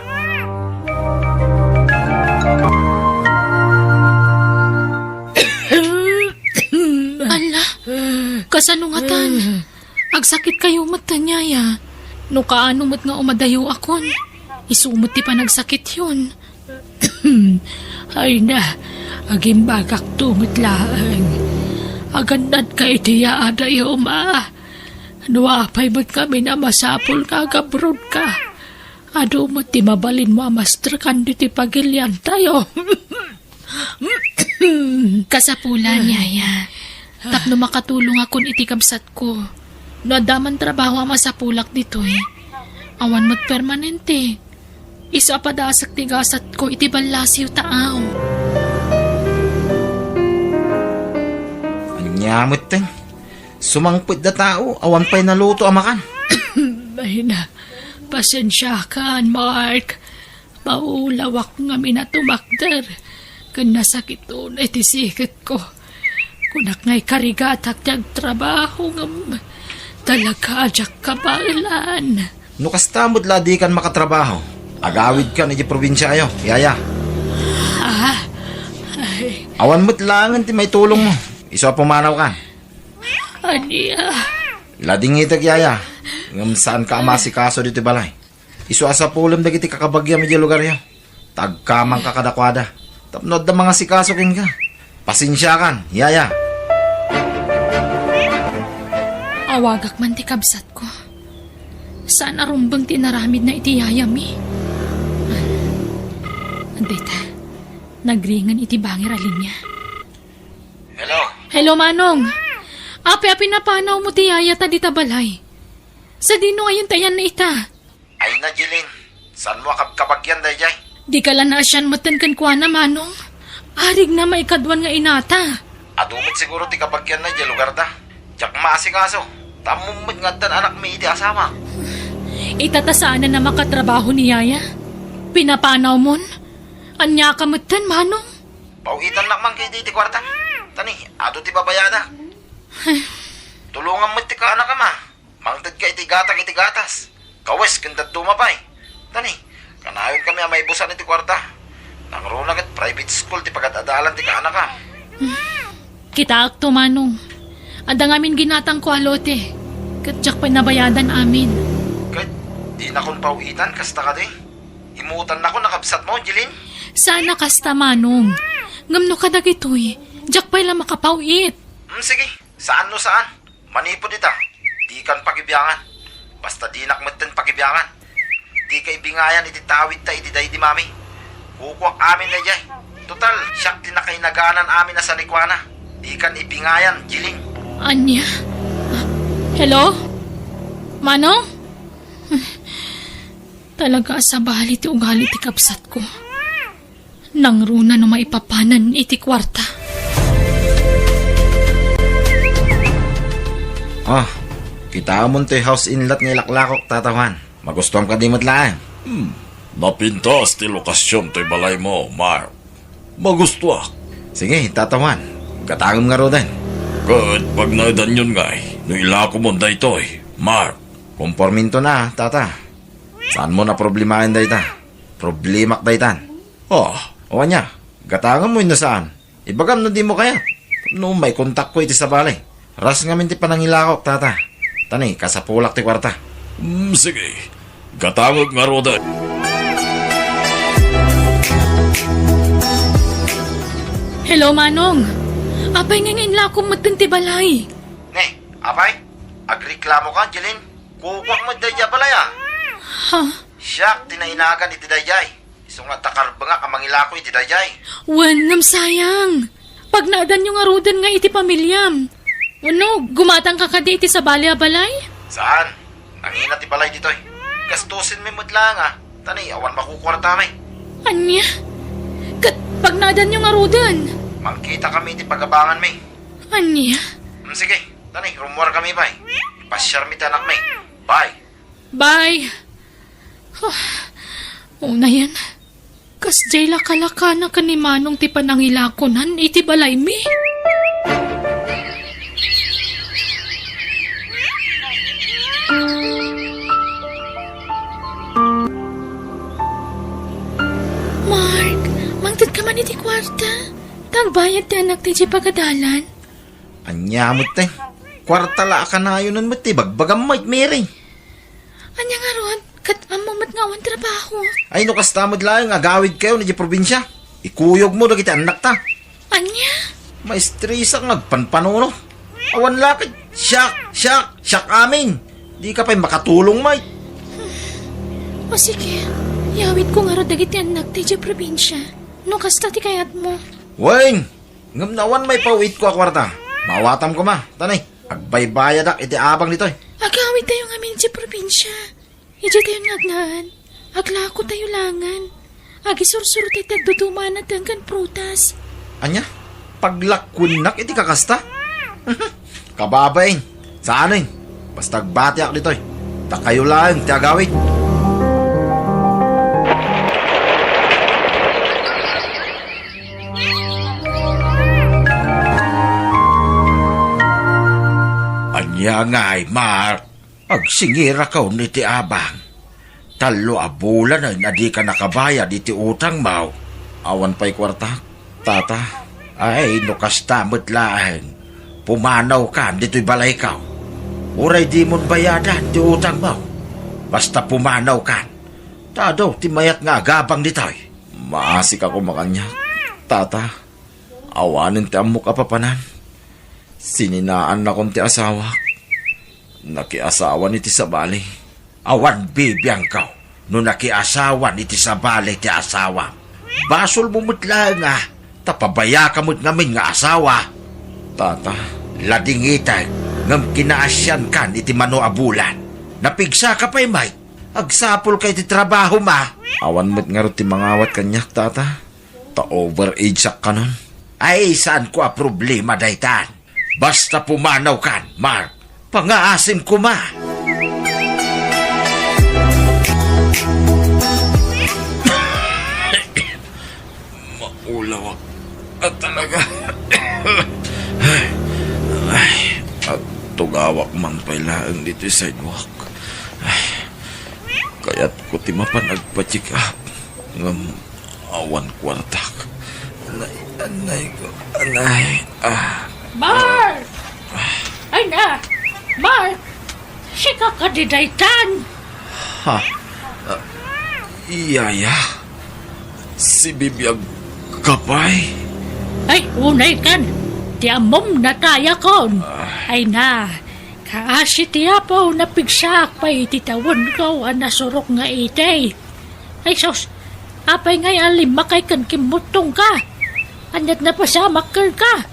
Ala, kasano ngatan? Agsakitkayo met, yaya. No kaano met nga umadayoakon, isu met ti panagsakityon. Ay na, agimbagakto met laeng. Agannadka iti yaadayom a. No apay met ngamin a masapul nga agabrodka, adu met ti mabalinmo a mastrekan ditoy pagiliantayo. Kasapulan, yaya. Tapno makatulongakon iti kabsatko. No adda man trabaho a masapulak ditoy, awan met permanente. Isu a padasek ti gasatko iti ballasiw taaw. Ania metten? Sumangpet da tao, awan pay naluto a makan. Ay na, pasensiakan, Mark. Maulawak ngamin a tumakder, ken nasakit unay ti siketko. Kunak nga ikarigatak ti agtrabaho, ngem Talaga a diak kabaelan. No kasta met la dikan makatrabaho, agawidkan idiay probinsiayo, yaya. Ah, ay. Awan met laengen ti maitulongmo. Isu a pumanawkan. Ania? Ladingitek, yaya. Ngem saanka a maasikaso ditoy balay. Isu a sapulem dagiti kakabagiam idiay lugaryo. Ta agkamangka kadakuada. Tapno adda mangasikaso kenka. Pasensiakan, yaya. Awagak man ti kabsatko. Saan a rumbeng ti inaramidna iti yayami. Dayta, nagringen iti bangir a linia. Hello? Hello, Manong. Apay a pinapanawmo ti yayata dita balay? Sadino ayan ti ayanna ita? Ay na, Jeline. Saanmo a kabkabagian daydiay? Dika la naasian metten kenkuana, Manong. Arigna maikaduan nga inata. Adu met siguro ti kabagianna idiay lugarda. Diak maasikaso. Ta ammom met nga addan anakmi idi asawa. Ita ta saanen a makatrabaho ni yaya. Pinapanawmon? Aniaka metten, Manong? Paw-itannak man ketdi ti kuarta. Tani, adu ti babayadak. Tulongam met ti kaanakam a. Mangtedka iti gatang iti gatas. Kawes ken dadduma pay. Tani, kanayonmi a maibusan iti kuarta. Nangruna ket private school ti pagad-adalan ti kaanakam. Kitaakto, Manong. Adda ngamin ginatangko a lote. Ket diak pay nabayadan amin. Ket dinakon paw-itan, kasta kadi? Imutannakon a kabsatmo, Jeline? Saan a kasta, Manong. Ngem no kadagitoy, diak pay la makapaw-it. Hmm, sige. Saan no saan. Manipud ita, dikan pakibiangan. Basta dinak metten pakibiangan. Dika ibingayan iti tawidta iti daydi mami. Kukuak amin daydiay. Total, siak ti nakainaganan amin a sanikuana. Dikan ibingayan, Jeline. Ania? Hello? Manong? Talaga a sabali ti ugali ti kabsatko. Nangruna no maipapanan iti kuarta. Ah, kitaemon toy house inlet nga ilaklakok, Tata Juan. Magustuam kadi met laeng? Hmm, napintas ti lokasion toy balaymo, Mark. Magustuak. Sige, Tata Juan. Gatangem ngaruden. Ket pagnaedanyon ngay no ilakomon daytoy, Mark. Komporminto na, Tata. Saanmo a problemaen dayta. Problemak daytan. Ah. O ania, gatangem wenno saan? Ibagam no dimo kayat. No maikontakko iti sabali. Ras ngamin ti panangilakok, Tata. Tani, kasapulak ti kuarta. Hmm, sige. Gatangek ngaruden. Hello, Manong. Apay nga inlakom metten ti balay? Ne, apay? Agreklamo ka, Jeline? Kukuak met daydiay a balay, a. Ha? Siak ti nainagan iti daydiay. Isu nga adda karbengak a mangilako iti daydiay. Wen, ngem sayang. Pagnaedanyo ngaruden nga iti pamiliam. Wenno, gumatangka kadi iti sabali a balay? Saan? Nangina ti balay ditoy. Gastusenmi met laeng, a. Tani, awan makukuartami. Ania? Ket pagnaedanyo ngaruden? Mangkitakami iti pagabanganmi. Ania? Hmm, sige. Tani, rummuarkami pay. Pasiarmi ti anakmi. Bye. Bye. Ah, unayen, kasdiay la kalakana ken ni Manong ti panangilakonan iti balaymi. Mark, mangtedka man iti kuarta. Ta agbayad ti anakta idiay pagadalan. Ania met, te? Kuarta la a kanayonan met ti bagbagam, Mike, Mary. Ania ngarud, ket ammo met nga awan trabaho. Ay, no kasta met laeng, agawidkayon idiay probinsia. Ikuyogmo dagiti annakta. Ania? Maestresak nga agpanpanuno. Awan la ket siak, siak, siak amin. Dika pay makatulong, Mike. O sige, iyawidko ngarud dagiti annakta idiay probinsia. No kasta ti kayatmo. Wen! Ngem no awan maipaw-itko a kuarta, maawatam koma. Tani, agbaybayadak iti abang ditoy. Agawidtayo ngamin idiay probinsia. Idiaytayo nga agnaan. Aglakotayo laengen. Agisursuro tayo ti agduduma a nateng ken prutas. Ania? Paglakuennak iti kakasta? Kababain. Saanen? Basta agbatiak ditoy. Ta kayo laeng ti agawid. Ania Ya ngay, Mark, agsingirakon iti abang. Tallo a bulanen a dika nakabayad iti utangmo. Awan pay kuartak, tata. Ay, no kasta met laeng, pumanawkan ditoy balayko. Uray dimon bayadan ti utangmo. Basta pumanawkan. Ta adu ti mayat nga agabang ditoy. Maasik a kumakaniak, tata. Awanen ti ammok a papanan. Sininaannakon ti asawak. Nakiasawan iti sabali. Awan bibiangko no nakiasawan iti sabali ti asawam. Basolmo met laeng a ta pabayaka met ngamin nga asawa. Tata, ladingitek ngem kinaasiankan iti mano a bulan. Napigsaka pay met. Agsapulka iti trabahom a. Awan met ngarud ti mangawat kaniak, tata. Ta overage-ak kanon. Ay, saanko a problema daytan. Basta pumanawkan, Mark. Pangaasim koma. Maulawak a talaga. Ay, at tugawak man pay laeng ditoy sidewalk. Ay, kayatko ti mapan agpa-check up. Ngem awan kuartak. Anay, anay ko, anay. Ah. Mark! Ay na! Mark! Sika kadi daytan? Ha? Ah, Yaya? Sibibiag ka pay? Ay, unaykan. Ti ammom, natayakon. Ah. Ay na, kaasi ti Apo, napigsaak pay iti tawenko a nasurok nga itay. Ay sus, apay ngay a limmakay ken kimmuttongka? Aniat napasamak kenka?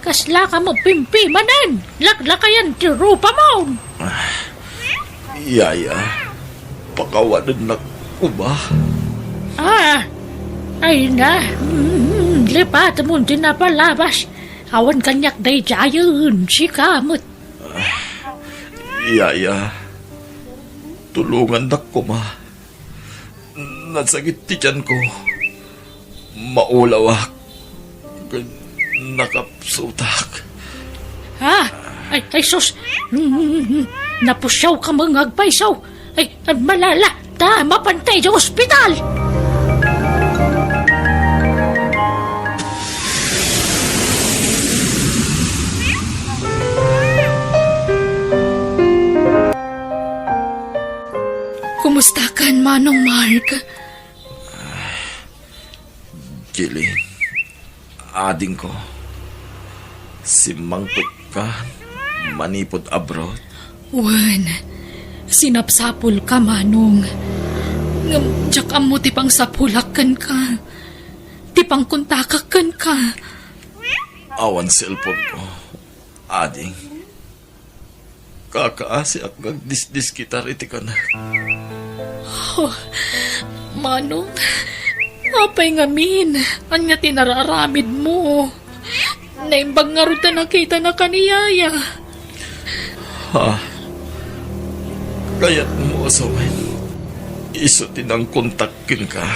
Kaslaka met pimpimanen, laklakayan ti rupamon. Ah, Yaya, pakawanennak koma. Ah, ay na, mm, lipatemon ti napalabas. Awan kaniak daydiayen, sika met. Ah, Yaya, tulongannak koma. Nasakit ti tianko. Maulawak. Nakapsutak. Ha? Ay, ay sus! Napusiaw ka nga agpayso. Ay, agmalala. Ta, mapantay di ospital! Kumusta kan, Manong Mark? Jeline, adingko, simmangpetka manipud abroad? Wen, sinapsapulka, Manong. Ngem diak ammo ti pangsapulak kenka, ti pangkontakak kenka. Awan cellphone ko, ading. Kakaasiak nga agdisdiskitar iti kanak. Oh, Manong, apay ngamin? Ania ti nararamidmo? Naimbag ngarud ta nakitana ken ni Yaya. Ha? Kayatmo a sawen, isu ti nangkontak kenka?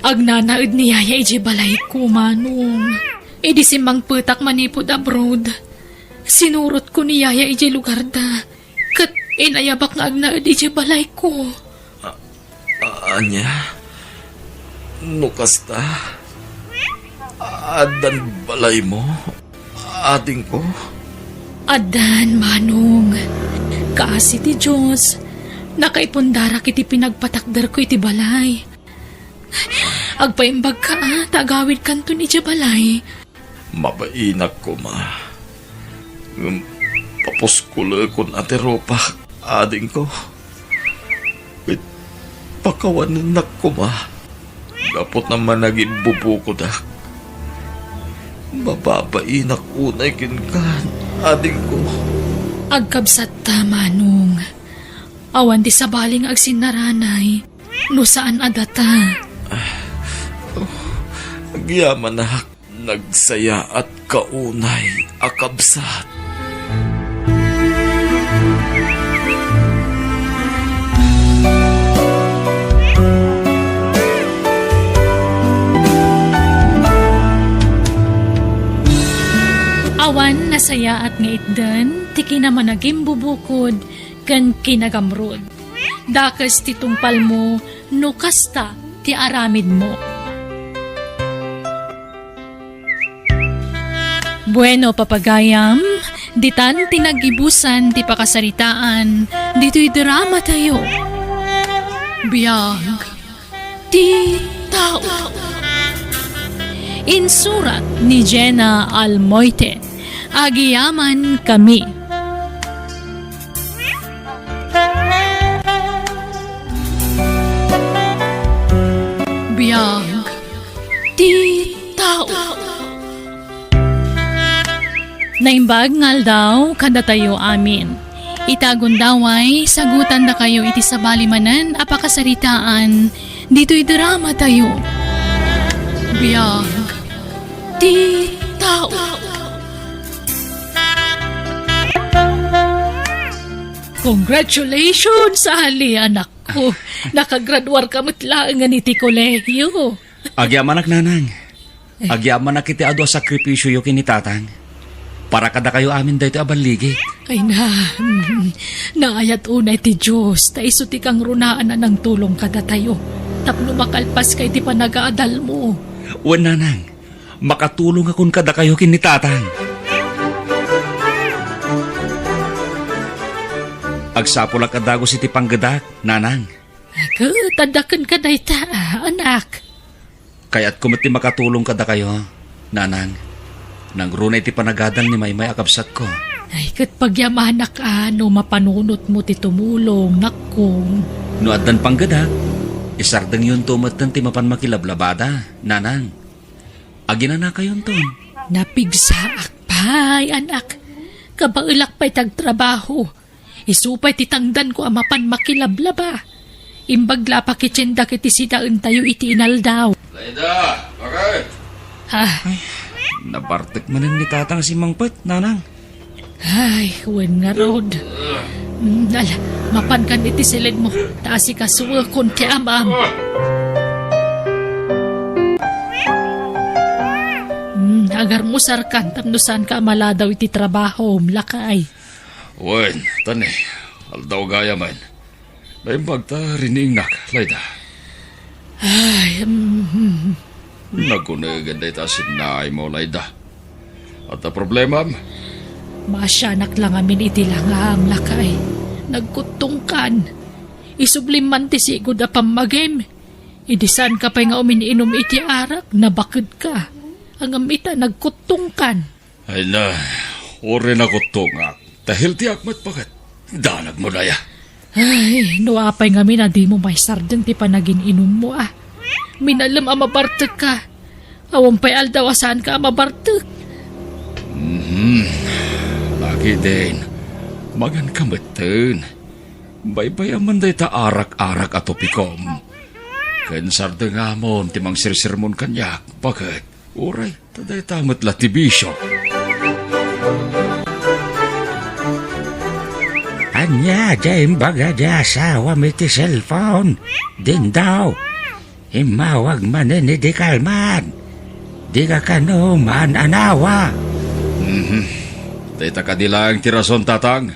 Agnanaed ni Yaya idiay balayko, Manong. Idi simmangpetak manipud abroad, sinurotko ni Yaya idiay lugarda, ket inayabak nga agnaed idiay balayko. A-, a-, ania? No kasta, addan balaymo, adingko? Addan, Manong. Kaasi ti Dios, nakaipundarak iti pinagpatakderko iti balay. Agpaimbagka a ta agawidkanton idiay balay. Mabainak koma. Ngem papuskolekon a ti rupak, adingko. Ket pakawanennak koma. Gapu ta managimbubukodak. Mababainak unay kenka, adingko. Agkabsatta, Manong. Awan ti sabali nga agsinnaranay no saan a data. Ah, oh, agyamanak, nagsayaatka unay a kabsat. Awan nasayaat nga itden ti kinamanagimbubukod ken kinagamrud. Dakes ti tungpalmo no kasta ti aramidmo. Bueno, papagayam, ditan ti nagibusan ti pakasaritaan ditoy drama tayo. Biag ti tao. Insurat ni Jenna Almoite. Agiyaman kami. Biag ti tao. Naimbag nga aldaw kadatayo amin. Ita gundaway, sagutandakayo iti sabali manen a pakasaritaan ditoy drama tayo. Biag ti tao. Congratulations, Ali, anakko. Nakagraduarka met laengen iti kolehiyo. Agyamanak, nanang. Agyamanak iti adu a sakripisioyo ken ni tatang. Para kadakayo amin daytoy a balligit. Ay na, mm, naayat unay ti Dios, ta isu ti kangrunaan a nangtulong kadatayo. Tapno makalpaska iti panagaadalmo. Wen, nanang, makatulongakon kadakayo ken ni tatang. Agsapulak a dagus iti panggedak, nanang. Ket adda kenka dayta, anak. Kayatko met ti makatulong kadakayo, nanang. Nangruna iti panagadal ni Maymay a kabsatko. Ay, ket pagyamanak a no mapanunotmo ti tumulong, nakkong. No addan panggedak, isardengyonto metten ti mapan makilablabada, nanang. Aginanakayonton. Napigsaak pay, anak. Kabaelak pay ti agtrabaho. Isu pay ti tangdanko a mapan makilablaba. Imbag la a pakitiendak iti sidaentayo iti inaldaw. Laida, bakit? Ah. Ay, nabartek manen ni tatang a simmangpet, nanang. Ay, wen ngarud. Mm, ala, mapankan iti siledmo, ta asikasuekon ti amam. Mm, agarmusarkan tapno saanka a maladaw iti trabahom, lakay. Wen, tani, aldaw gayam. Naimbag ta riningnak, Laida. Ay, mm, mm. Nagunegen dayta a sinnaaymo, Laida. Adda problemam? Maasianak la ngamin iti langam, lakay. Nagkuttongkan. Isublim man ti sigud a pammagim. Idi saanka pay nga umin-inum iti arak, nabakedka. Ngem ita, nagkuttongkan. Ay na, uray nakuttongak. Ta healthy-ak met, baket. Danagmo daya. Ay, no apay ngamin a dimo maisardeng ti panagin-inummo, a. Minalem a mabartekka. Awan pay aldaw a saanka a mabartek. Mhm. Laki din. Maganka metten. Baybay-am man dayta arak-arak a topikom. Ken sardengamon ti mangsersermon kaniak, baket. Uray, ta dayta met la ti bisio. Ania diay imbaga ti asawam iti cellphone? Dindaw, immawag manen idi kalman. Dika kano maan-anawa. Mhm. Dayta kadi laeng ti rason, tatang.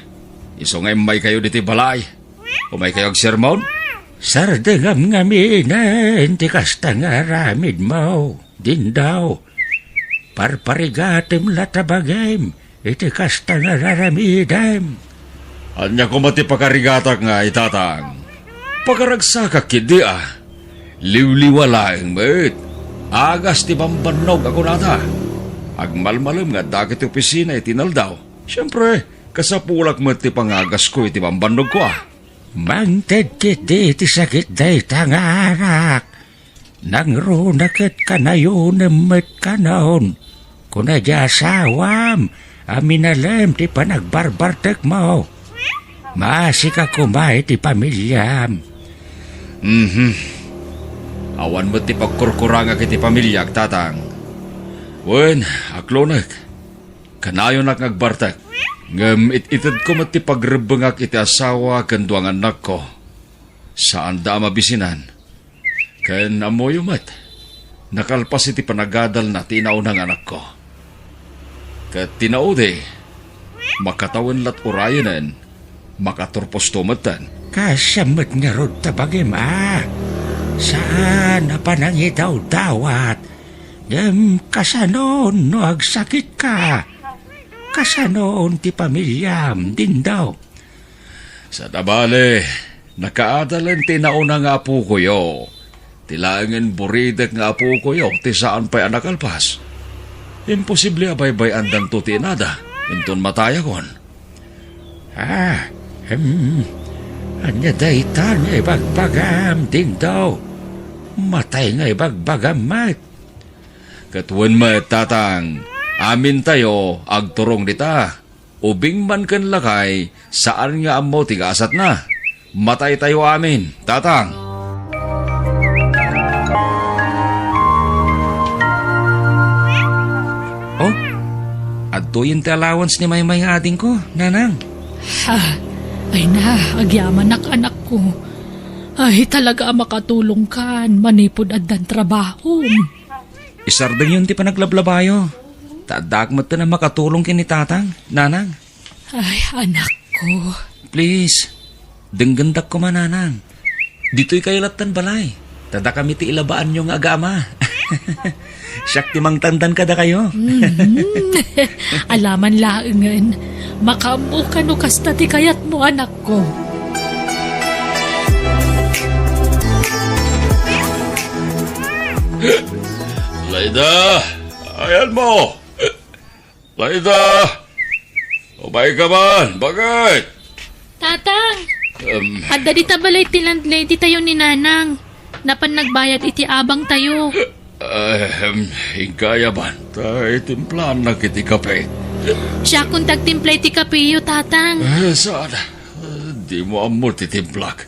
Isu nga immaykayo ditoy balay. Umaykayo agsermon? Sardengam ngamin ti kasta nga aramidmo, Dindaw. Parparigatem la ta bagim iti kasta nga ar-aramidem. Ania koma ti pakarigatak ngay, tatang? Pakaragsakak ketdi a. Liwliwa laeng met. Agas ti bambannog a kunada. Agmalmalem nga addak iti opisina iti inaldaw. Siempre, kasapulak met ti pangagasko iti bambannogko a. Mangted ketdi ti sakit dayta nga arak. Nangruna ket kanayonem met kanon. Kuna di asawam a minalem ti panagbarbartekmo. Maasika koma iti pamiliam. Mhm. Awan met ti pagkurkurangak iti pamiliak, tatang. Wen, aklonek. Kanayonak nga agbartek. Ngem it-itedko met ti pagrebbengak iti asawa ken dua nga annakko. Saanda a mabisinan. Ken ammoyo met, nakalpas iti panagadalna ti inauna nga anakko. Ket ti naudi, makatawen lat urayenen, makaturposto metten. Kasam met ngarud ta bagim a. Saan a panangidawdawat. Ngem kasano no agsakitka? Kasano ti pamiliam, Dindo? Sada bale, nakaadalen ti nauna nga apokoyo. Ti laengen buridek nga apokoyo ti saan pay a nakalpas. Imposible a baybay-andanto ti inada, inton matayakon. Ah, hmm. Ania dayta nga ibagbagam, Dindo? Matay nga ibagbagam met. Ket wen met, Tatang, amintayo agturong dita. Ubing man ken lakay, saan nga ammo ti gasatna. Mataytayo amin, Tatang. Oh, adtoyen ti allowance ni Maymay nga adingko, Nanang. Ha, ay na, agyamanak, anakko. Ay, talaga a makatulongkan manipud addan trabahom. Isardengyon ti panaglablabayo. Ta addaak metten a makatulong ken ni Tatang, Nanang. Ay, anakko. Please, denggendak koma, Nanang. Ditoy kayo lattan balay. Ta dakami ti ilabaanyo nga agama. Siak ti mangtangdan kadakayo. Mhm. Alaman laengen. Makaammoka no kasta ti kayatmo, anakko. Laida! Ayanmo! Laida! Umayka man! Bakit? Tatang! Em. Adda dita balay ti landlady tayo ni Nanang. Napan nagbayad iti abang tayo. Em, inka aya man, ta itimplaannak iti kape. Siakon ti agtimpla iti kapeyo, Tatang. Eh, saan? Dimo ammo ti timplak.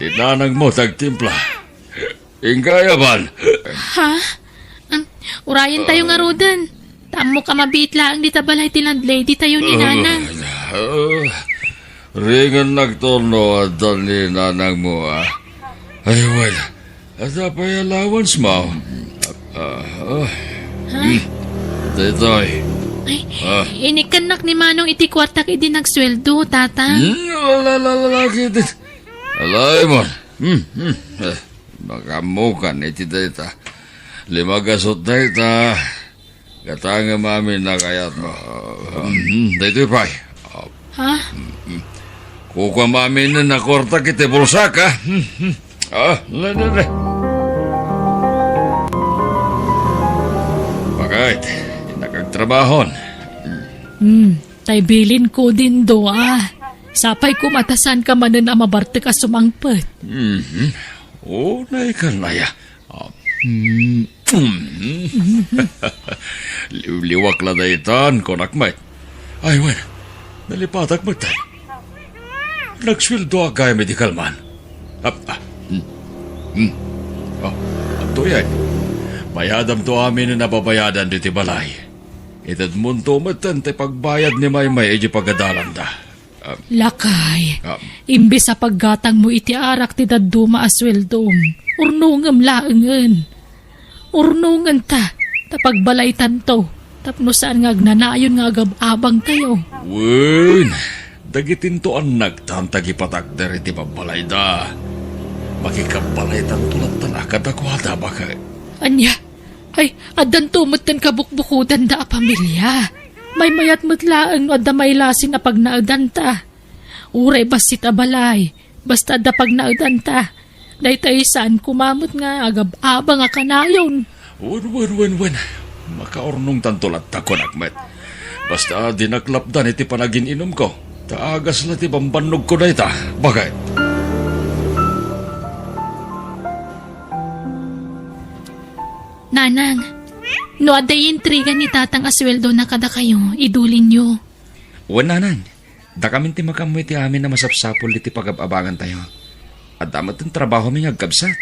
Ni Nanangmo ti agtimpla. Inka aya man. Ha? Em, urayen tayo ngaruden. Ta ammok a mabiit laeng dita balay ti landlady tayo ni Nanang. Ah, ringennak no adda ni Nanangmo, ah. Ay, well, adda pay allowance mo. Ah, ah. Ha? Hmm. Daytoy. Ay, ah, inikkannak ni Manong iti kuartak idi nagsueldo, Tatang. Hmm, la, la, la, la, la, kiti. Alay mo. Hmm, hmm. Eh, makaammokan iti dayta. Lima gasut dayta. Gatangem amin a kayatmo. Mhm, daytoy pay. Ha? Mhm. Kukuam amin a kuartak iti bulsak, ha? Mhm. Ah, la, la, la. Bakit? Innak agtrabahon. Hmm, tay bilinko, Dindo, ah. Sapay koma ta saanka manen a mabartek a sumangpet. Mhm. Unay kan aya. Ah, mm, mm. Liwliwak la daytan, kunak met. Ay, wen, nalipatak met. Nagsueldoak gayam idi kalman. Ah, ah, mm, mm. Ah, adtoyen. Bayadamto amin a nababayadan ditoy balay. Itedmonto metten ti pagbayad ni Maymay idi pagadalanda. Ah. Lakay, ah, imbes a paggatangmo iti arak ti dadduma a sueldom, urnongem laengen. Urnongenta, ta pagbalaytanto, tapno saan nga agnanayon nga agab-abangtayo. Wen, dagitinto annaktan ti agipatakder iti babbalayda. Makikabbalaytanto latta kadakuada, baket. Ania? Ay, addanto metten kabukbukudanda a pamilia. Maymayat met laeng no adda mailasin a pagnaedanta. Uray bassit a balay, basta adda pagnaedanta. Daytay saan koma met nga agab-abang a kanayon. Wen, wen, wen, wen. Makaurnongtanto latta, kunak met. Basta dinak lapdan iti panagin-inumko. Ta agas la ti bambannogko dayta. Baket. Nanang, no adda intriga ni Tatang a sueldona kadakayo, idulinyo. Wen, Nanang, dakamin ti makaammo iti amin a masapsapul iti pagab-abangantayo. Adda met ti trabahomi nga agkabsat.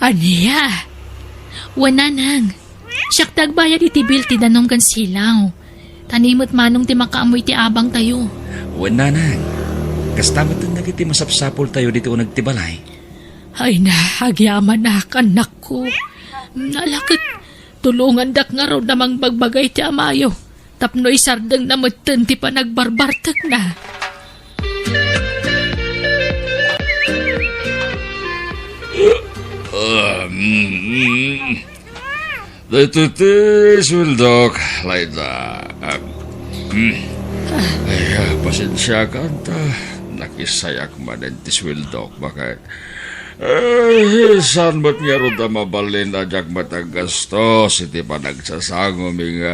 Ania? Wen, Nanang, siak ti agbayad iti bill ti danum ken silaw. Ta ni met Manong ti makaammo iti abangtayo. Wen, Nanang, kasta met dagiti masapsapultayo ditoy uneg ti balay. Ay na, agyamanak, annakko. Nalaket, tulongandak ngarud a mangbagbaga iti amayo. tapno isardengna metten ti panagbarbartekna. Ah, mm, mm. Daytoy ti sueldok, Laida. Ah, mm. Ay, ah, pasensiakan ta nakisayak manen ti sueldok, baket, eh, saan met ngarud a mabalin a diak met aggastos iti panagsasangomi nga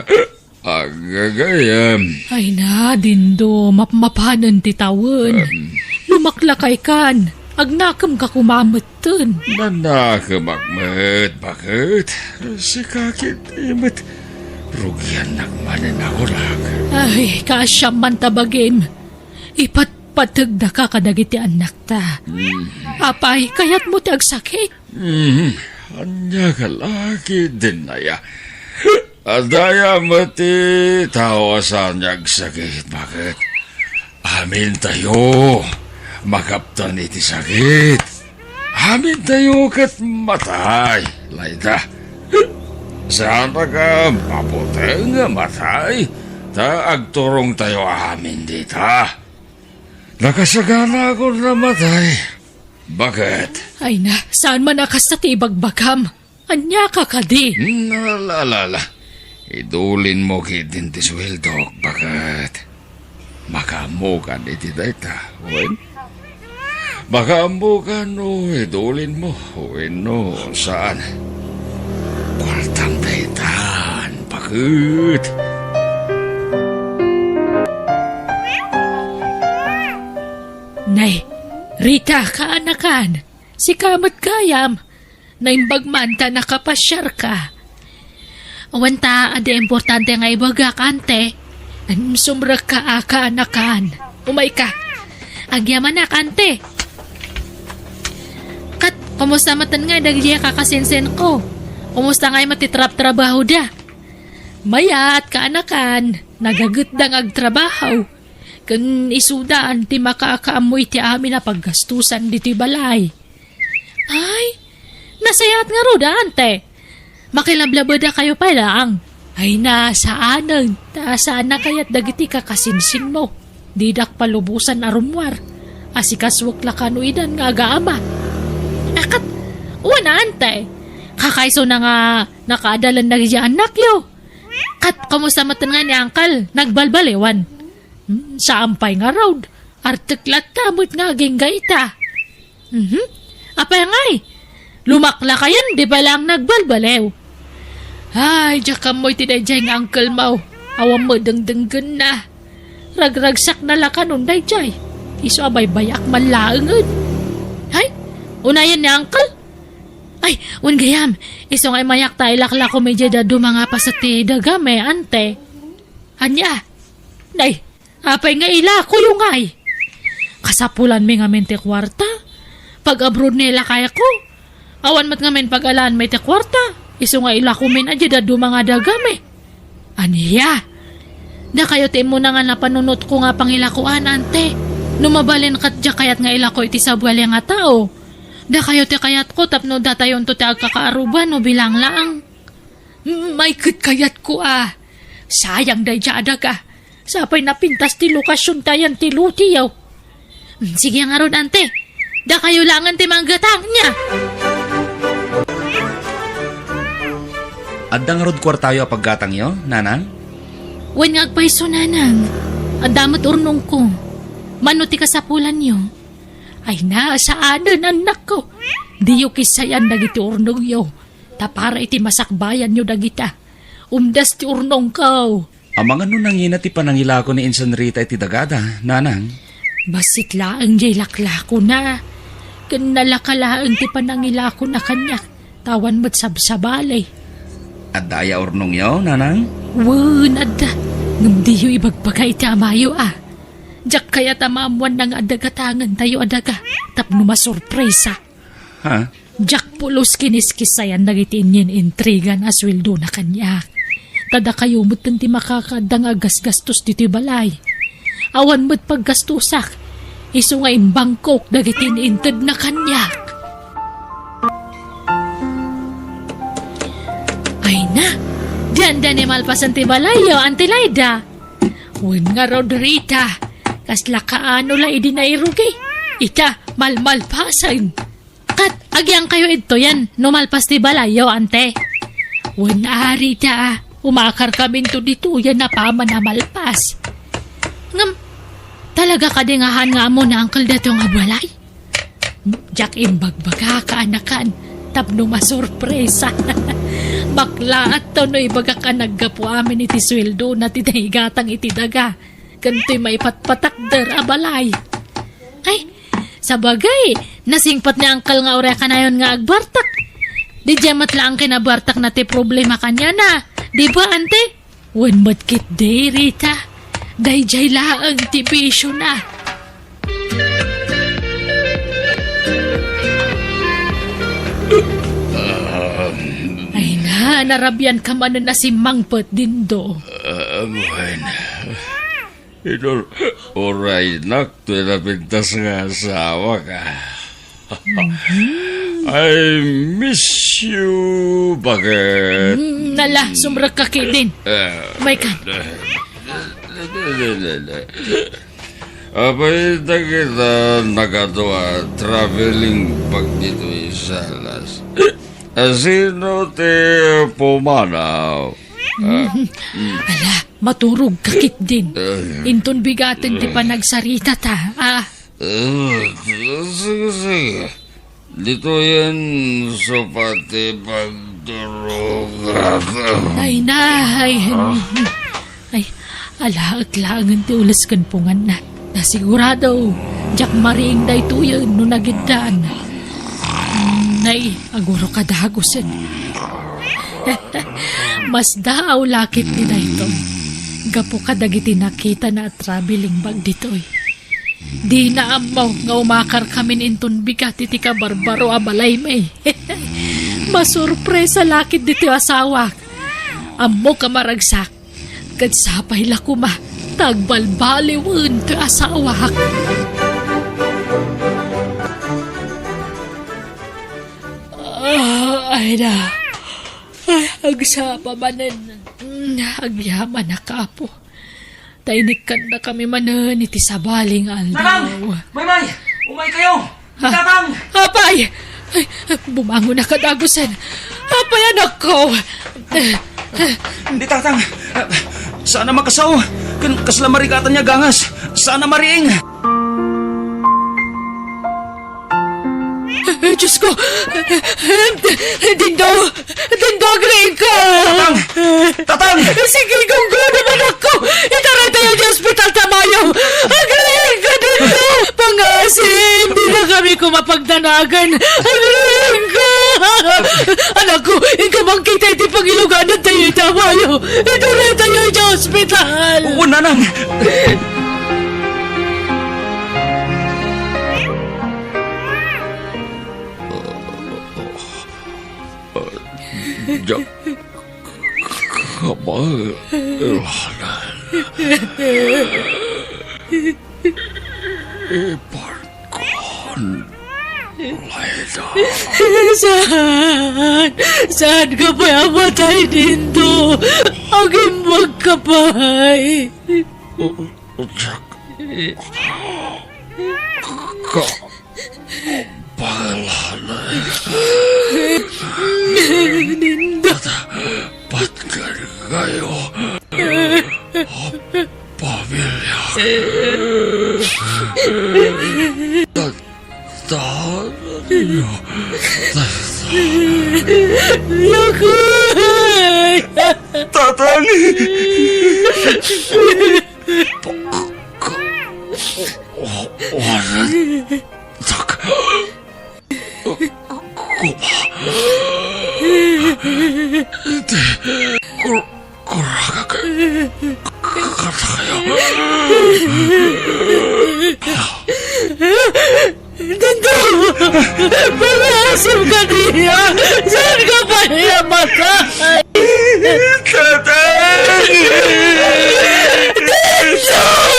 aggagayam. Ay na, Dindo, mapmapanen ti tawen. Em. Lumaklakaykan, agnakemka koma metten. Nanakemak met, baket? Sika ketdi met, rugiannak manen a kulak. Ay, kaasiam man ta bagim. Ipatpategdaka kadagiti annakta. Mm. Apay, kayatmo ti agsakit? Mm, ania ka la ketdin aya? Adda aya met ti tao a saan nga agsakit, baket? Amintayo makaptan iti sakit. Amintayo ket matay, Laida. Saanak a mabuteng nga matay, ta agturongtayo amin dita. Nakasaganakon a matay. Baket? Ay na, saan man a kasta ti ibagbagam? Ania ka kadi? Hmm, ala, ala, ala. Idulinmo ketdin ti sueldok, baket? Makaammokan iti dayta, wen? Makaammokan no idulinmo wenno saan. Kuartam daytan, baket. Nay, Rita, kaanakan. Sika met gayam. Naimbag man ta nakapasiarka. Awan ta, adi importante nga ibagak, ante. Em, sumrekka a kaanakan. Umayka. Agyamanak, ante. Ket, kumusta met ngay dagiti kakasinsinko? Kumusta ngay met ti trabtrabahoda? Mayat, kaanakan. Nagagetda nga agtrabaho. Ken isudan ti makaakaammo iti amin a paggastusan ditoy balay. Ay, nasayaat ngarud, ante. Makilablabedakayo pay laeng. Ay, na, saanen. Ta saan a kayat dagiti kakasinsinmo. Didak palubosan a rummuar. Asikasuek la kano idan nga agaama. A ket, wen, ante. Kakaiso na nga nakaadalan dagiti annakyo. Ket, kumusta met ngay ni Uncle? Nagbalbaliwan. Hmm, saan pay ngarud. Artek latta met nga agingga ita. Mhm. Apay ngay? Lumaklakayan, di ba lang nagbalbaliw? Ay, diak ammo iti daydiay nga uncle mo. Awan met dengdenggenna. Ragragsakna la kanon daydiay. Isu a baybayak man laengen. Hay, unayen ni uncle? Ay, wen gayam, isu nga imayak ta ilaklako mi diay dadduma nga paset ti dagami, ante. Ania? Nay, apay nga ilakoyo ngay? Kasapulanmi ngamin ti kuarta. Pag-abroad ni lakayko. Awan met ngamin pag-alaanmi ti kuarta. Isu nga ilakomin a diay dadduma nga dagami. Ania? Dakayo ti immuna nga napanunotko nga pangilakoan, ante. No mabalin ket diak kayat nga ilako iti sabali nga tao. Dakayo ti kayatko tapno datayonto ti agkakaaruba no bilang laeng. Mm, ay, ket kayatko a. Sayang daydiay a daga. Sapay napintas ti lokasion ta ayan ti lotiyo. Mm, sige ngarud, ante. Dakayo laengen ti manggatang, ania? Adda ngarud kuartayo a paggatangyo, nanang? Wen nga agpayso, nanang. Adda met urnongko. Mano ti kasapulanyo? Ay, na, saanen, annakko. Diyo kissayan dagiti urnongyo. Ta para iti masakbayanyo dagita, umdas ti urnongko. Amangan no nangina ti panangilako ni Insan Rita iti dagada, nanang? Bassit laeng diay laklakona. Ken nalaka laeng ti panangilakona kaniak, ta awan met sabsabali. Adda aya urnongyo, nanang? Wen, adda. Ngem diyo ibagbaga iti amayo, a. Diak kayat a maammoanna nga adda gatangentayo a daga tapno masurpresa. Ha? Diak pulos kiniskissayan dagiti innin-intrigan a sueldona kaniak. Ta dakayo metten ti makakaadda nga aggasgastos ditoy balay. Awan met paggastosak. Isu nga imbangkok dagiti in-intedna kaniak. Ay na, Dianda ni malpasen ti balayyo, Auntie Laida. Wen ngarud, Rita, kasla kaano la idi nairugi? Ita, malmalpasen. Ket agyangkayo idtoyen no malpas ti balayyo, Ante? Wen a, Rita, umakarkaminto ditoyen a paman a malpas. Ngem, talaga kadi nga haan nga ammo ni Uncle daytoy nga balay? Diak imbagbagaka, anakan, tapno masurpresa. Baklaat no ibagak a naggapu amin iti sueldona ti naigatang iti daga ken toy maipatpatakder a balay. Ay, sabagay, nasingpet ni Uncle nga uray kanayon nga agbartek. Didiay met laeng kinabartekna ti problema kaniana. Di ba, Ante? Wen met ketdi, Rita, daydiay laeng ti bisiona. Ay na, narabianka manen a simmangpet, Dindo. Ah, wen. Inur-, uraynak toy napintas nga asawak, ah. I miss you, bakit? Mm, nala, sumrekka ketdin. Eh, Maykan. Apay dagita nagadu a traveling bag ditoy Salas? Asino ti pumanaw? Ah, mm. Ala, maturogka ketdin. Eh. Inton bigaten ti panagsaritata. Ah. Eh, sige, sige. Ditoyen isu pay ti pagturogak. Ay na, ay. Ay, alaek laengen ti ules ken punganna. Nasigurado, diak mariing daytoyen no nagiddan. Nay, aguroka dagusen. Masdaaw la ketdi daytoy. Gapu kadagiti nakitana a traveling bag ditoy. Dina ammo nga umakarkamin inton bigat iti kabarbaro a balaymi. Masurpresa la ketdi ti asawak. Ammoka, maragsak, ket sapay la koma ta agbalbaliwen ti asawak. Ah, ay na. Ay, agsapa manen. Mm, agyamanak, Apo. Ta inikkannakami manen iti sabali nga aldaw. Tatang! Maymay! Umaykayo! Ah, Tatang! Apay! Ay, bumangonak a dagusen. Apay, anakko! Ni Tatang, saan a makasao. Ken kasla marigatan nga gangas. Saan a mariing. Diosko! Dindo! Dindo, agriingka! Tatang! Tatang! Sige, gunggonem, anakko! Itaraytayo iti ospital ta mayo! Agriingka, Dindo! Pangaasim, dinakami koma pagdanagan! Agriingka! Anakko, inka mankita iti pangiluganentayo ita mayo! Itaraytayo iti ospital! Wen, nanang! Diak kamaelanan. Ipankon, Laida. Saan? Saanka pay a matay, Dindo? Agimbagka pay. Diak ka-, Paglaanay. Ninda. Pat-, patgan kayo. Pamilya. Tataanyo. Lakay! Tatang! Pagka-, wanan. Tak-, kuma. Iti kur-, kuragak. Katakayo. Dindo! Pangaasim kaniya! Saan ka pa niya matay? Tatay! Dindo! Tatay!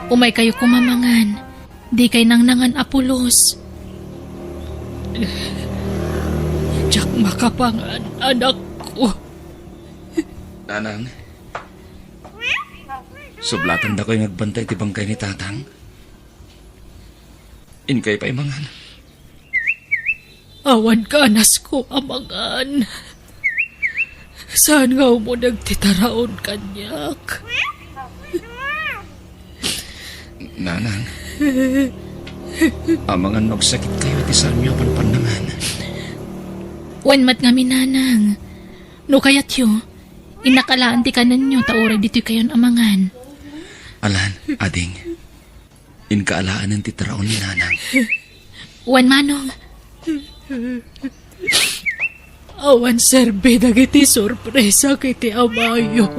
Umaykayo koma mangan. Dikay nangnangan a pulos. Diak makapangan, anakko. Nanang, sublatandakoy nga agbantay iti bangkay ni Tatang. Inkay pay mangan. Awan kanasko a mangan. Saan nga umuneg ti taraon kaniak? Nanang, amangan no agsakitkayo iti saanyo a panpannangan. Wen met ngamin, Nanang. No kayatyo, innak alaen ti kanenyo ta uray ditoykayon a mangan. Alan, ading. Inka alaenen ti taraon ni Nanang. Wen, Manong. Awan serbi dagiti sorpresak iti amayo.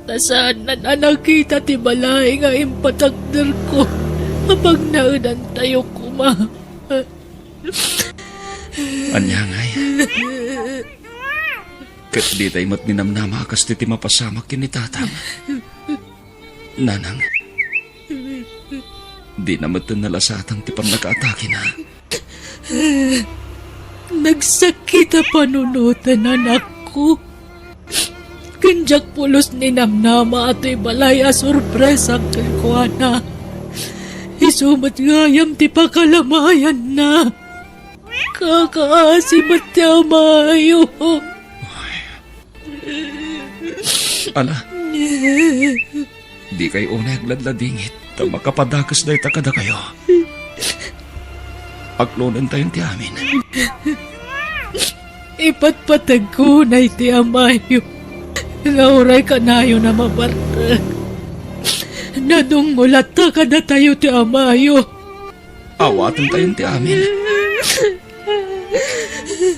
Ta saannan a nakita ti balay nga impatakderko a pagnaedantayo koma. Ania ngay? Ket ditay met ninamnama a kastoy ti mapasamak ken ni Tatang. Nanang, dina metten nalasatan ti pannakaatakena. Nagsakit a panunoten, anakko. Ken diak pulos ninamnama a toy balay a sorpresak kenkuana. Isu met gayam ti pakalamayanna. Kakaasi met ti amayo. Ala, dikay unay agladladingit ta makapadakes dayta kadakayo. Aklonentayon ti amin. Ipatpategko unay ti amayo nga uray kanayon a mabartek. Nadungngolatta kadatayo ti amayo. Awatentayon ti amin.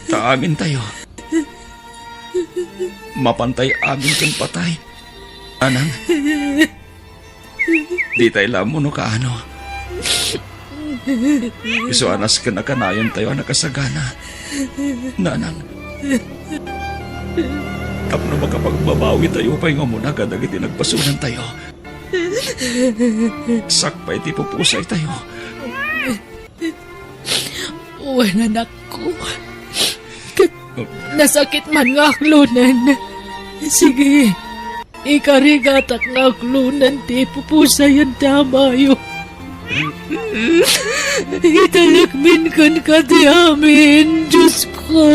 Ta amintayo, mapantay amin ken patay. Nanang, ditay la ammo no kaano. Isu a nasken a kanayontayo a nakasagana. Nanang, tapno makapagbabawitayo pay nga umuna kadagiti nagbasolentayo. Sakbay ti pupusaytayo. Wen, anakko. Ket nasakit man nga aklonen. Sige, ikarigatak nga aklonen ti ipupusayen ti amayo. Italekmin kenka ti amin, Diosko.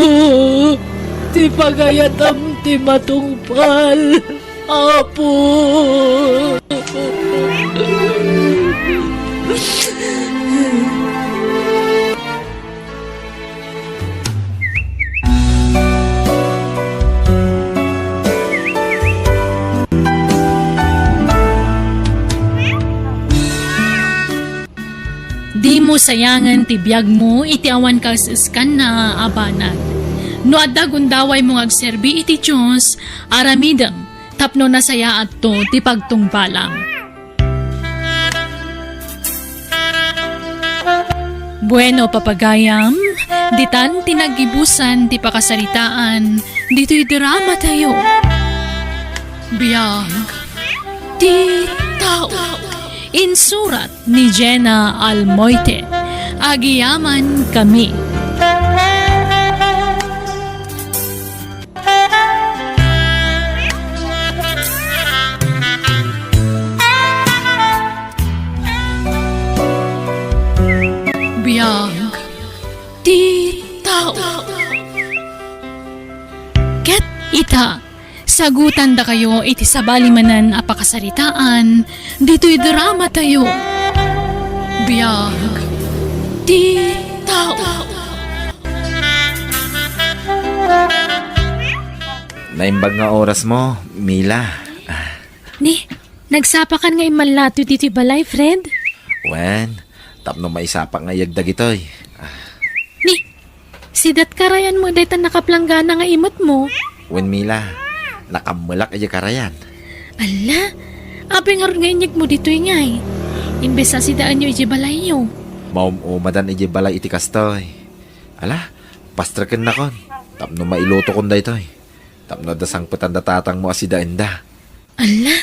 Ti pagayatam ti matungpal. Apo. Dimo sayangen ti biagmo iti awan kas-eskanna a banag. No adda gundawaymo nga agserbi iti Dios, aramidem tapno nasayaatto ti pagtungpalam. Bueno, papagayam, ditan ti naggibusan ti pakasaritaan ditoy drama tayo. Biag ti tao. Insurat ni Jenna Almoite. Agiyaman kami. Biag ti tao. Ket ita, sagutandakayo iti sabali manen a pakasaritaan ditoy drama tayo. Biag ti tao. Naimbag nga oras mo, Mila. Ah. Ni, nagsapakan nga immallato ditoy balay, Fred? Wen, tapno maisapak nga iyag dagitoy. Ah. Ni, sidat karayan mo dayta nakaplanggana nga imut mo? Wen, Mila, nakammelak idiay karayan. Alla, apay ngarud nga inyeg mo ditoy ngay? Imbes a sidaenyo idiay balayyo. Maum-umadan idiay balay iti kastoy. Ala, pastreken nakon, tapno mailutokon daytoy. Tapno adda sangpetan da tatangmo a sidaenda. Alla,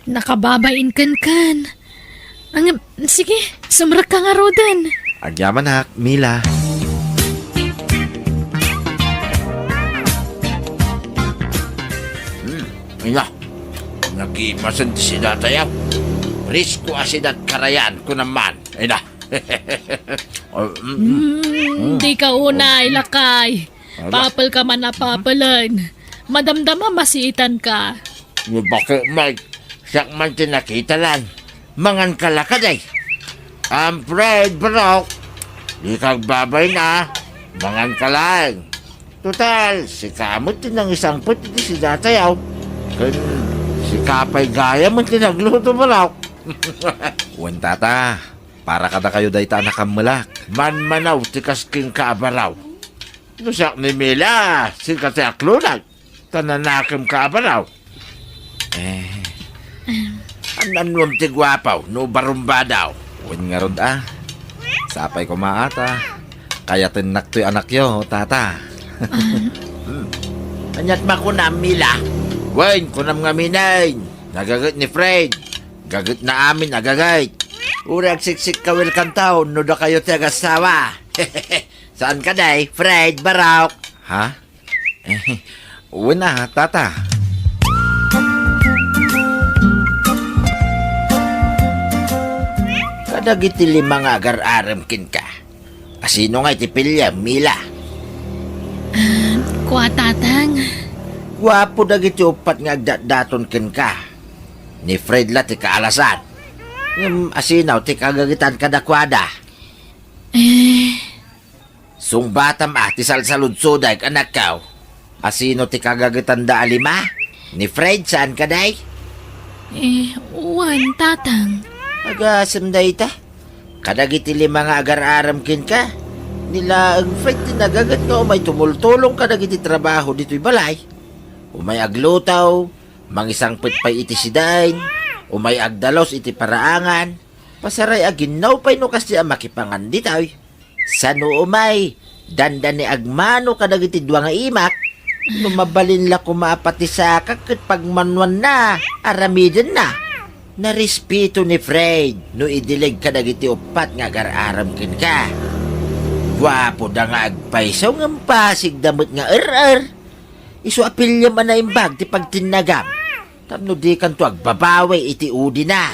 Nakababain kenken. Ang, sige, sumrekka ngaruden. Agyamanak, Mila. Hmm, ina. Nagimasen ti sidatayaw. Presko a sidat karayan, kunam man. Ina. Oh, mm, mm. Hmm, di ka unay, lakay. Ala. Papel ka man a papelen. Madamdama masiitan ka. Ni bakit, Mike? Siak man ti nakita lan. Mangan ka la kadi. Am Fred, barok. Di ka agbabay na. Mangan ka lang. Total, sika met ti nangisangpet iti sidatayaw. Ken sika pay gayam ti nagluto, barok. Wen, tata, para kadakayo dayta a nakammelak. Manmanaw ti kas kenka a baraw. No siak ni Mila, sika ti aklonak. Ta nanakemka a baraw. Eh, an-annuam ti guapaw no barumbadaw? Wen ngarud a. Sapay koma a ta kayatennak toy anakyo, tata. Hmm. Aniat makunam, Mila? Wen, kunam ngamin, nagaget ni Fred. Gagetna amin a gaget. Uray agsiksikkawil kantaw no dakayo ti agasawa. Saan kadi, Fred, barok? Ha? Eh, wen a, tata. Kadagiti lima nga agar-arem kenka, asino nga iti piliem, Mila? Ah, kua, tatang. Guapo dagiti uppat nga agdatdaton kenka. Ni Fred la ti kaalasan. Ngem asino ti kagagetan kadakuada? Eh, Sungbatam a ti salsaludsodak, anakko. Asino ti kagagetanda a lima? Ni Fred, saan kadi? Eh, wen, tatang. Agasem dayta. Kadagiti lima nga agar-arem kenka, ni laeng Fred ti nagaget nga umay tumultulong kadagiti trabaho ditoy balay. Umay agluto, mangisangpet pay iti sidain, umay agdalus iti paraangan, pasaray a ginnaw pay no kasdi a makipangan ditoy. Sano umay, dandani agmano kadagiti dua nga imak, no mabalin la koma a patisakak ket pagmanoanna, aramidenna. Narespeto ni Fred no idileg kadagiti uppat nga agar-arem kenka. Guapoda nga agpayso ngem pasigda met nga er-er. Isu a piliem a naimbag ti pagtinnagam. Tapno dikanto agbabawi iti udina.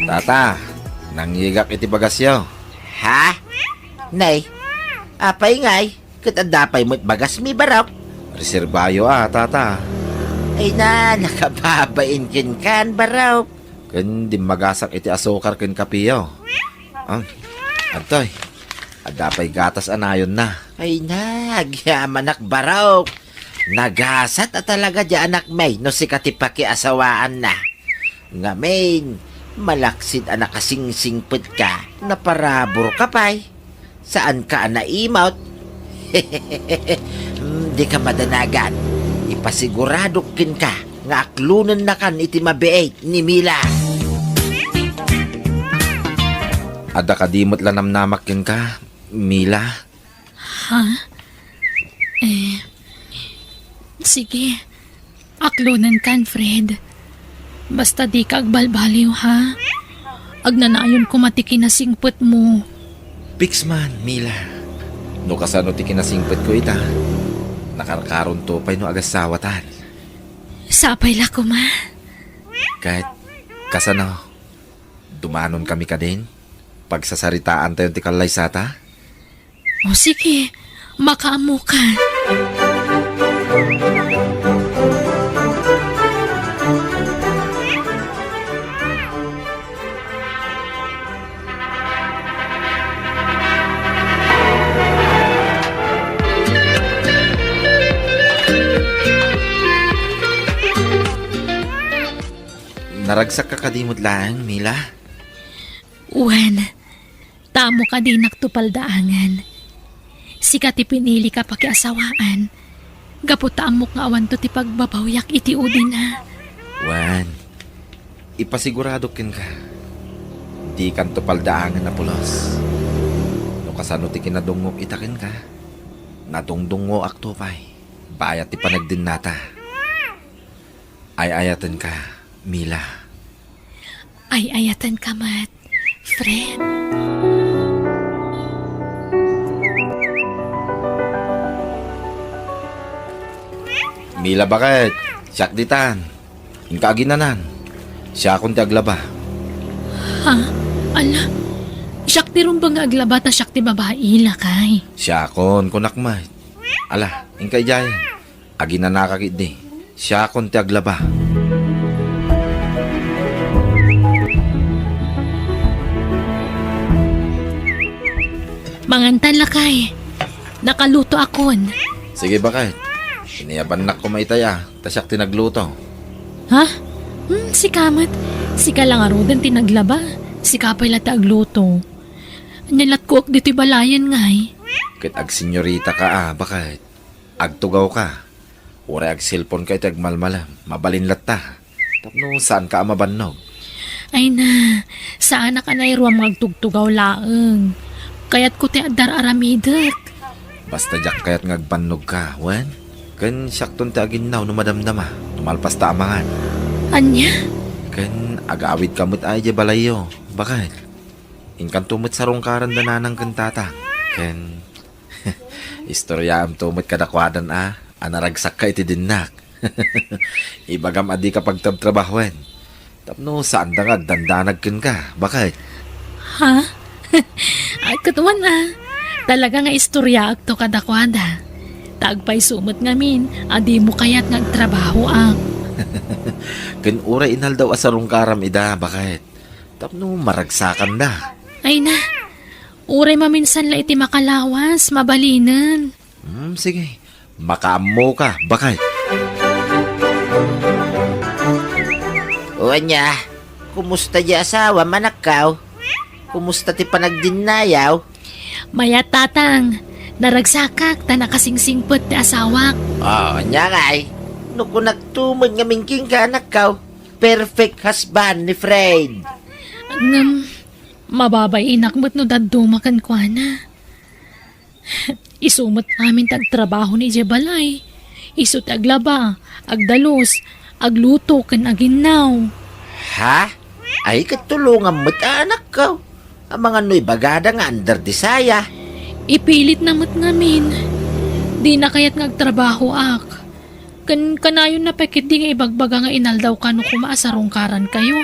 Tata, nangngegak iti bagasyo. Ha? Nay, apay ngay? Ket adda pay met bagasmi, barok? Reserbayo a, tata. Ay na, nakababain kenkan, barok. Ken dimmagasak iti asukar ken kapeyo. Ah, adtoy. Adda pay gatas a nayonna. Ay na, agyamanak, barok. Nagasat a talaga di anakmi no sika ti pakiasawaanna. Ngamin, malaksid a nakasingsingpetka, naparaburka pay. Saanka a naimot? Mm, dika madanagan. Ipasiguradok kenka nga aklonennakan iti mabiit ni Mila. Adda kadi met la namnamak kenka, Mila? Ha? Eh, sige. Aklonenkan, Fred. Basta dika agbalbaliw, ha? Agnanayon koma ti kinasingpetmo. Piks man, Mila. No kasano ti kinasingpetko ita, nakarkaronto pay no agasawatan. Sapay la koma. Ket, kasano? Dumanonkami kadin? Pagsasaritaantayon ti kallaysata? O sige, makaammoka. Naragsakka kadi met laeng, Mila? Wen, ta ammok a dinak to paldaangen. Sika ti pinilika pakiasawaan. Gapu ta ammok nga awanto ti pagbabawiak iti udina. Wen, ipasiguradok kenka. Dikanto paldaangen a pulos. No kasano ti kinadungngok ita kenka, Nadungdungngoakto pay bayat ti panagdinnata. Ay-ayatenka, Mila. Ay-ayatenka met, Fred. Mila, baket? Siak ditan. Inka aginanan. Siakon ti aglaba. Ha? Ala, siak ti rumbeng nga aglaba ta siak ti babai, lakay. Siakon, kunak met. Ala, inka idiayen. Aginanaka ketdi. Siakon ti aglaba. Mangantan, lakay. Nakalutoakon. Sige, baket. Inayabannak koma itay a, ta siak ti nagluto. Ha? Hmm, sika met. Sika la ngaruden ti naglaba. Sika pay la ti agluto. Ania latkuak ditoy balayen, ngay? Ket agsenyorita ka a, baket. Agtugawka. Uray agselponka iti agmalmalem, mabalin latta. Tapno saanka a mabannog. Ay na, saanak a nairuam nga agtugtugaw laeng. Kayatko ti adda ar-aramidek. Basta diak kayat nga agbannogka, wen? Ken siakton ti aginnaw no madamdama, no malpasta a mangan. Ania? Ken agawidka met a idiay balayyo, baket? Inkanto met sarungkaran da nanang ken tatang. Ken istoryaamto met kadakuadan a, a naragsakka iti dinnak. Ibagam a dika pagtrabtrabahoen. Tapno saanda nga agdandanag kenka, baket? Ha? Ay, ket wen a. Talaga nga istoryaakto kadakuada. Ta agpayso met ngamin a dimo kayat nga agtrabahoak. Ken uray inaldaw a sarungkaram ida, baket? Tapno maragsakanda. Ay na, uray maminsan la iti makalawas, mabalinen. Hmm, sige. Makaammoka, baket. O ania, kumusta di asawam, anakko? Kumusta ti panagdinnayaw? Mayat, tatang. Naragsakak ta nakasingsingpet ti asawak. O, ania ngay? No kunakto met ngamin kenka, anakko, perfect husband ni Fred. Ngem, mababainak met no dadduma kenkuana. Isu met amin ti agtrabaho idiay balay. Isu ti aglaba, agdalus, agluto, ken aginnaw. Ha? Ay, ket tulongam met a, anakko. Amangan no ibagada nga under the saya. Ipilitna met ngamin. Dina kayat nga agtrabahoak. Ken kanayonna pay ketdi nga ibagbaga nga inaldaw kano koma a sarungkarankayo.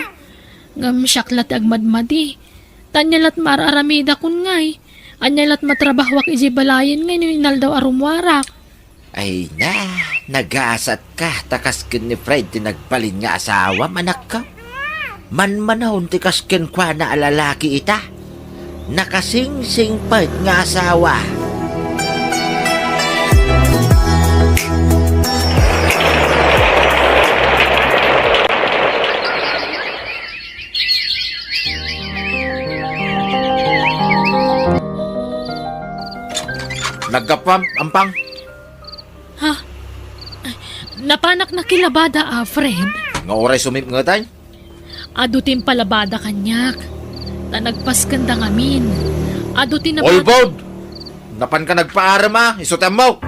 Ngem siak la ti agmadmadi. Ta ania lat' maar-aramidakon ngay? Ania lat' matrabahoak idiay balayen ngay no inaldaw a rummuarak? Ay na, nagasatka ta kas ken ni Fred ti nagbalin nga asawam, anakko. Manmanawon ti kas kenkuana a lalaki ita. Nakasingsingpet nga asawa. Naggapuam, Ampang? Ha? Ay, napanak nakilabada, a, Fred. Nga uray sumipngetan? Adu ti impalabada kaniak. Ta nagpaskenda ngamin. Adu ti nabag- Ulbod! Napanka nagpaarem a, isu ti ammok!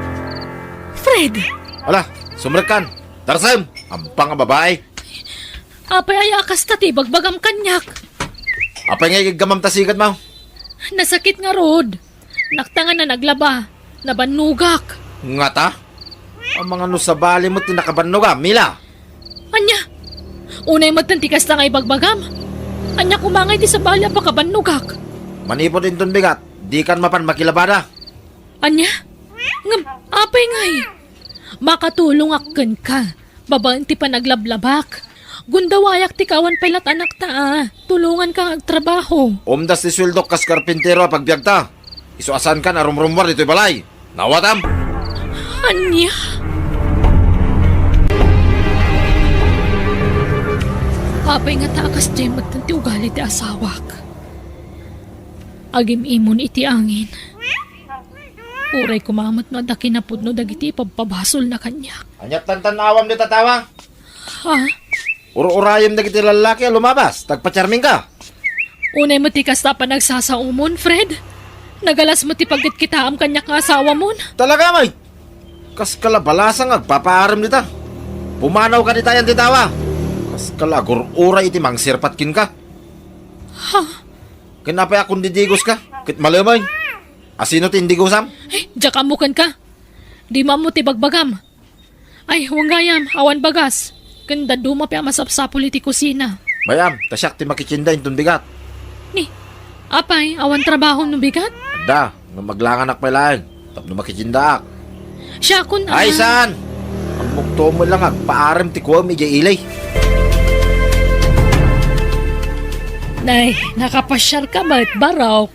Fred! Ala, sumrekkan! Tarsem! Ampang a babai! Apay aya a kasta ti ibagbagam kaniak? Apay nga igiggamam ta sikatmo? Nasakit ngarud. Naktangan a naglaba. Nabannogak. Ngata? Amangan no sabali met ti nakabannoga, Mila? Ania? Unay metten ti kasta nga ibagbagam? Ania koma ngay ti sabali a pakabannogak? Manipud inton bigat, dikan mapan makilabada. Ania? Ngem, apay ngay? Makatulongak kenka. Babaen ti panaglablabak. Gundawayak ti kawan pay lat' anakta a. Tulonganka nga agtrabaho. Umdas ti sueldok kas karpintero a pagbiagta. Isu a saankan a rumrummuar ditoy balay. Nawatam? Ania? Apay ngata a kasdiay metten ti ugali ti asawak? Agim-imon iti angin. Uray koma met no adda kinapudno dagiti ipabpabasolna kaniak. Ania ti tantan-awam dita, tawa? Ha? Ur-urayem dagiti lallaki a lumabas, ta agpacharmingka. Unay met ti kasta a panagsasaomon, Fred. Nagalas met ti pagkitkitaam kaniak nga asawamon. Talaga, May? Kaskala balasa nga agpapaarem dita. Pumanaw ka dita yan ti tawa. Kaskala agur-uray iti mangsirpat kenka. Ha? Ken apay a kundidigos ka? Ket malemay. Asino ti indigosam? Ay, diak ammo kenka. Di mo ammo ti bagbagam. Ay, wen gayam, awan bagas. Ken dadduma pay a masapsapul iti kusina. Bay-am, ta siak ti makitienda inton bigat. Ni, apay, awan trabaho no bigat? Adda, ngem aglanganak pay laeng, tapno makitiendaak. Siakon, Ay, ah. Saan? Ammok to met lang agpaarem ti kuam idiay ili. Nay, nakapasiar ka met, Barok?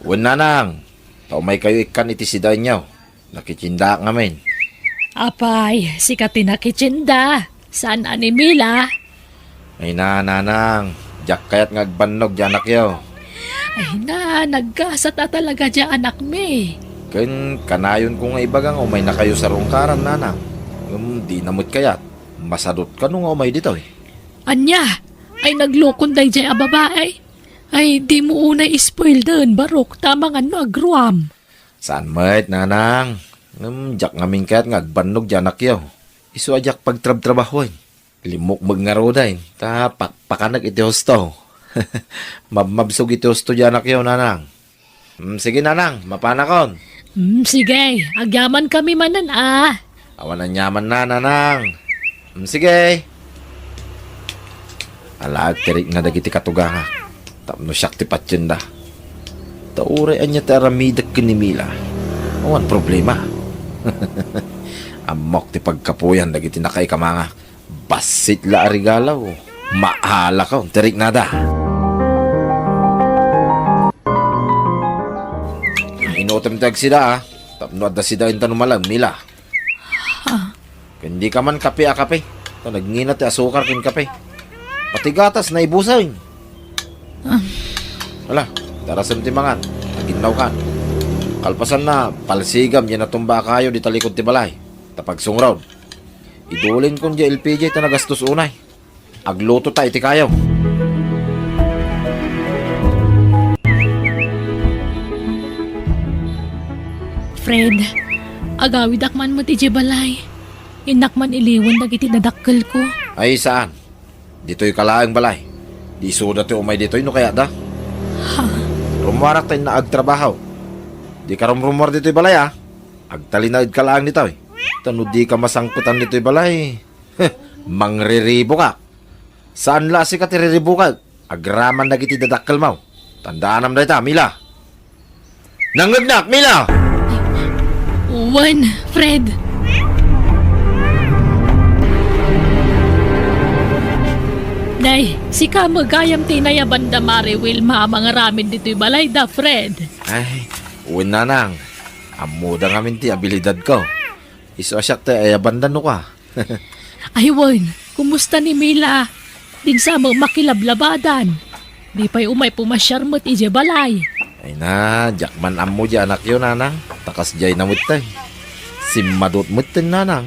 Wen, nanang, ta umay kayo ikkan iti sidaenyo. Nakitiendaak ngamin. Apay, sika ti nakitienda. Saan a ni Mila? Ay na, nanang. Diak kayat nga agbannog ti anakyo. Ay na, naggasat a talaga ti anakmi. Ken kanayon ko nga ibaga nga umayna kayo sarungkaran, nanang. Ngem dina met kayat. Masadot kano nga umay ditoy. Ania? Ay naglokon daydiay a babae? Ay, di mo unay ispoilden, Barok, ta amangan no agruam. Saan met, nanang. Ngem diak ngamin kayat nga agbannog ti anakyo. Isu a diak pagtrabtrabahoen. Limmukmeg ngaruden, ta pakpakanek iti husto. Mabmabsog iti husto ti anakyo, nanang. Mm, sige, nanang, mapanakon. Mm, sige, agyamankami manen, a. Awan aniamanna, nanang. Mm, sige. Alaek ti rikna dagiti katugangak tapno siak ti patienda. Ta uray ania ti aramidek ken ni Mila, awan problema. Ammok ti pagkapuyan dagiti nakaikamangak. Bassit la a regalo. Maalakon ti riknada. Inutem ti agsida, a. Tapno adda sidaenta no malam, Mila. Ah. Ken dika man kape a kape. Ta nagngina ti asukar ken kape. Pati gatas, naibusen. Ah. Ala, darasem ti mangan. Aginnaw kan. Kalpasanna, palsigam diay natumba a kayo dita likod ti balay. Ta pagsungrod, idulinkon diay L P G ta nagastos unay. Agluto ta iti kayo. Fred, agawidak man met idiay balay. Innak man iliwen dagiti dadakkelko. Ay, saan? Ditoy ka laeng balay. Di isuda ti umay ditoy no kayatda. Ha? Rummuarak ta innak agtrabaho. Dika rumrummuar ditoy balay, a. Agtalinaedka laeng ditoy. Ta no dika masangpetan ditoy balay, mangriribukak. Saan la a sika ti riribukek. Agraman dagiti dadakkelmo. Tandaanam dayta, Mila. Nangngegnak, Mila! Wen, Fred. Nay, sika met gayam ti inayabanda, Mare Wilma, a mangaramid ditoy balayda, Fred. Ay, wen, nanang. Ammoda ngamin ti abilidadko. Isu a siak ti ayabanda no ka. Ay wen, kumusta ni Mila? Dinsa met makilablabadan. Di pay umay pumasiar met idiay balay. Ay na, diak man ammo diay anakyo, nanang. Ta kasdiay na metten. Simmadot metten, nanang.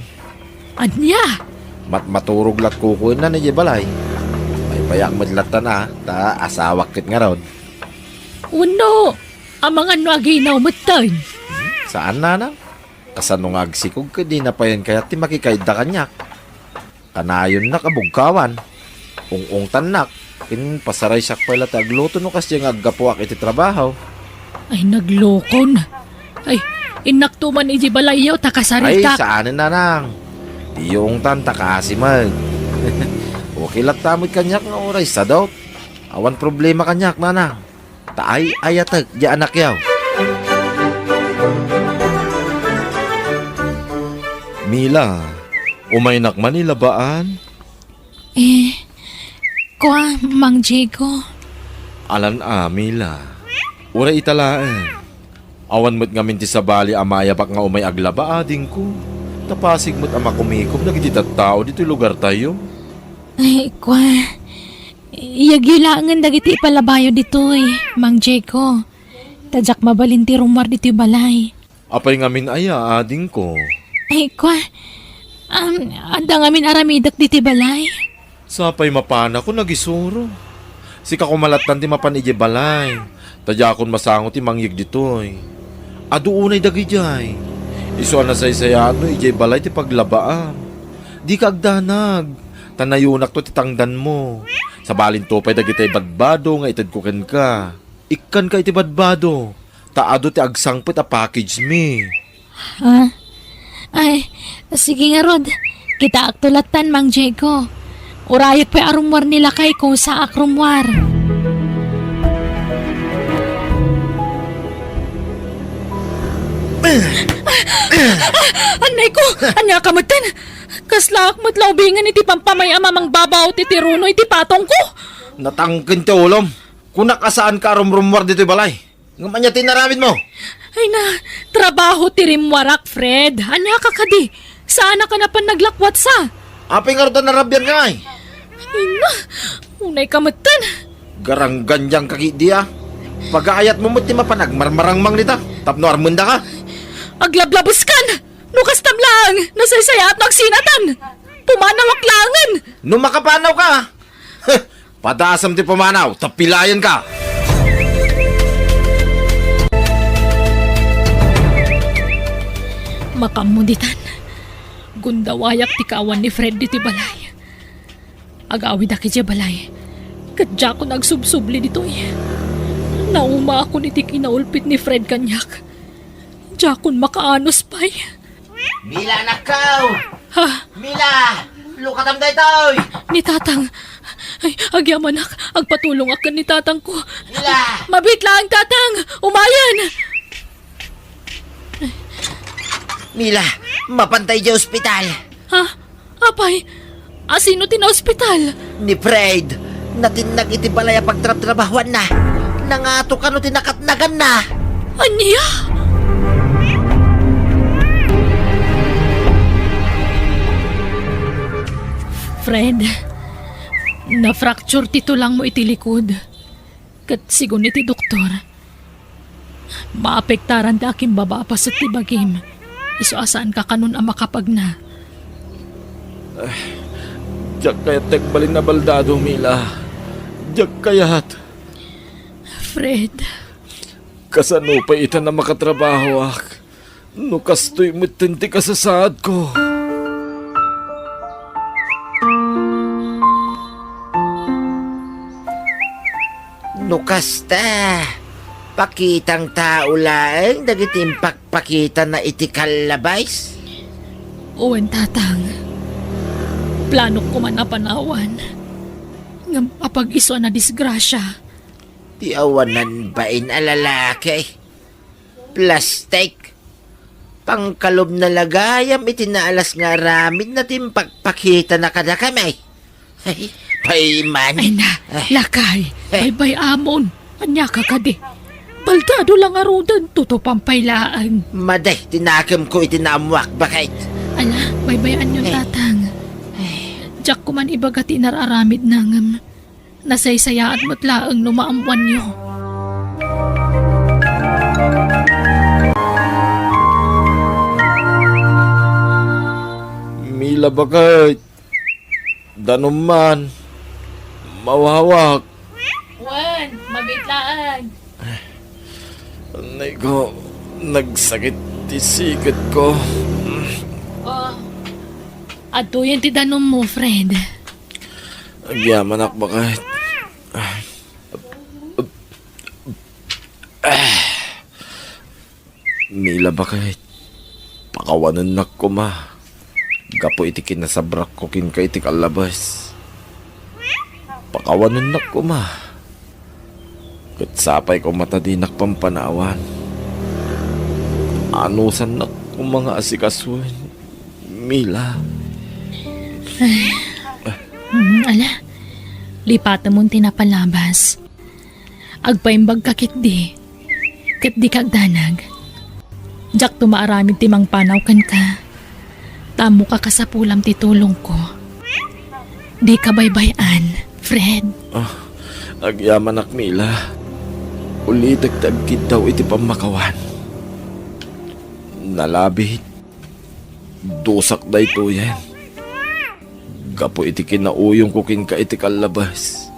Ania? Matmaturog lat kukuenna idiay balay. Paypayak met lattan a, ta asawak ket ngarud. Wenno, amangan no aginaw metten. Saan, nanang? Kasano nga agsikog ket dina payen kayat ti makikaidda kaniak? Kanayonnak a bugkawan. Ung-ungtannak. Ken pasaraysiak pay la ti agluto no kasdiay nga aggapuak iti trabaho. Ay, naglokon. Ay, innakto man idiay balayyo ta kasaritak. Ay, saanen, nanang. Diyo ungtan ta kaasi met. Okay latta met kaniak nga uray sadot. Awan problema kaniak, nanang. Ta ay-ayatek diay anakyo. Mila, umaynak man ilabaan? Eh, kua, Mang Diego. Alan a, Mila. Uray ita laeng. Awan met ngamin ti sabali a mayabak nga umay aglaba, adingko. Ta pasig met a makumikom dagiti tattao ditoy lugartayo. Ay, kua, iyagyo laengen dagiti ipalabayo ditoy, Mang Diego. Ta diak mabalin ti rummuar ditoy balay. Apay ngamin aya, adingko? Ay, kua, um, adda ngamin aramidek ditoy balay. Sapay mapanakon agisuro. Sika koma lattan ti mapan idiay balay. Ta diakon masango ti mangyeg ditoy. Adu unay dagidiay. Isu a nasaysayaatno idiay balay ti paglabaam. Dika agdanag, ta nayonakto ti tangdanmo. Sabalinto pay dagitay badbado nga itedko kenka. Ikkanka iti badbado, ta adu ti agsangpet a package mi. Ha? Ay, sige ngarud. Kitaakto lattan, Mang Diego. Urayek pay a rummuar ni lakayko, saak rummuar. Annayko, ania ka metten? Kaslaak met la ubingen iti pampamay a mamangbabaw ti tiruno iti patongko. Natangken ti ulom. Kunak a saanka a rumrummuar ditoy balay. Ngem ania ti inaramidmo? Ay na, trabaho ti rimmuarak, Fred. Ania ka kadi? Saan a ka napan naglakwatsa? Apay ngarud a narabianka, ay? Ay na, unay ka metten. Garanggandiang ka kidi, a. Pagaayatmo met ti mapan agmarmarangmang dita, tapno armendaka. Aglablabeskan! No kastam laeng, nasaysayaat no agsinatan. Pumanawak laengen. No makapanawka, padasam ti pumanaw, ta pilayanka. Makaammo ditan, gundawayak ti kaawan ni Fred ditoy balay. Agawidak idiay balay, ket diakon agsubsubli ditoy. Naumaakon iti kinaulpit ni Fred kaniak. Diakon makaanus pay. Mila, anakko! Ha? Mila! Lukatam daytoy! Ni Tatang. Ay, agyamanak, agpatulongak ken ni Tatangko. Mila! Mabiit laeng, Tatang! Umayen! Mila, mapanta idiay ospital. Ha? Apay, asino ti naospital? Ni Fred. Natinnag iti balay a pagtrabtrabahuanna. Nangato kano ti nakatnaganna. Ania? Fred, na-fracture ti tulangmo iti likod. Ket sigun iti doktor, maapektaran ti akimbaba a paset ti bagim. Isu a saanka kanon a makapagna. Diak kayat ti agbalin a baldado, Mila. Diak kayat. Fred. Kasano pay itan a makatrabahoak? No kastoy metten ti kasasaadko. No kasta, pakitang tao laeng dagiti impakpakitana iti kallabas? Wen, Tatang. Planok koman a panawan. Ngem apag-isu a nadisgrasia. Ti awanan bain a lalaki. Plastik. Pangkalubna la gayam iti naalas nga aramidna ti impakpakitana kadakami. Ay, paiman. Ay na, lakay, baybay-amon. Ania ka kadi? Baldado la ngaruden, tutupan pay laeng. Madi ti nakemko iti naammoak, baket. Ala, baybay-anyon, Tatang. Diak koman ibaga ti inar-aramidna ngem nasaysayaat met laeng no maammoanyo. Mila, baket. Danum man. Mawawak. Wen, mabiit laeng. Nay ko, nagsakit ti siketko. Oh. Adtoyen ti danummo, Fred. Agyamanak, baket. Mila, baket. Pakawanennak koma. Gapu iti kinasabrakko kenka iti kallabas. Pakawanennak koma. Ket sapay koma ta dinak pampanawan. Anusannak koma nga asikasuen, Mila. Mm, ala, lipatemon ti napalabas. Agpaimbagka ketdi, ket dika agdanag. Diakto maaramid ti mangpanaw kenka. Ta ammok a kasapulam ti tulongko. Dika baybay-an, Fred. Ah, agyamanak, Mila. Ulitek ti agkiddaw iti pammakawan. Nalabit. Dusak daytoyen. Gapu iti kinauyongko kenka iti kallabas.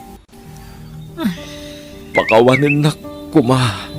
Pakawanennak koma.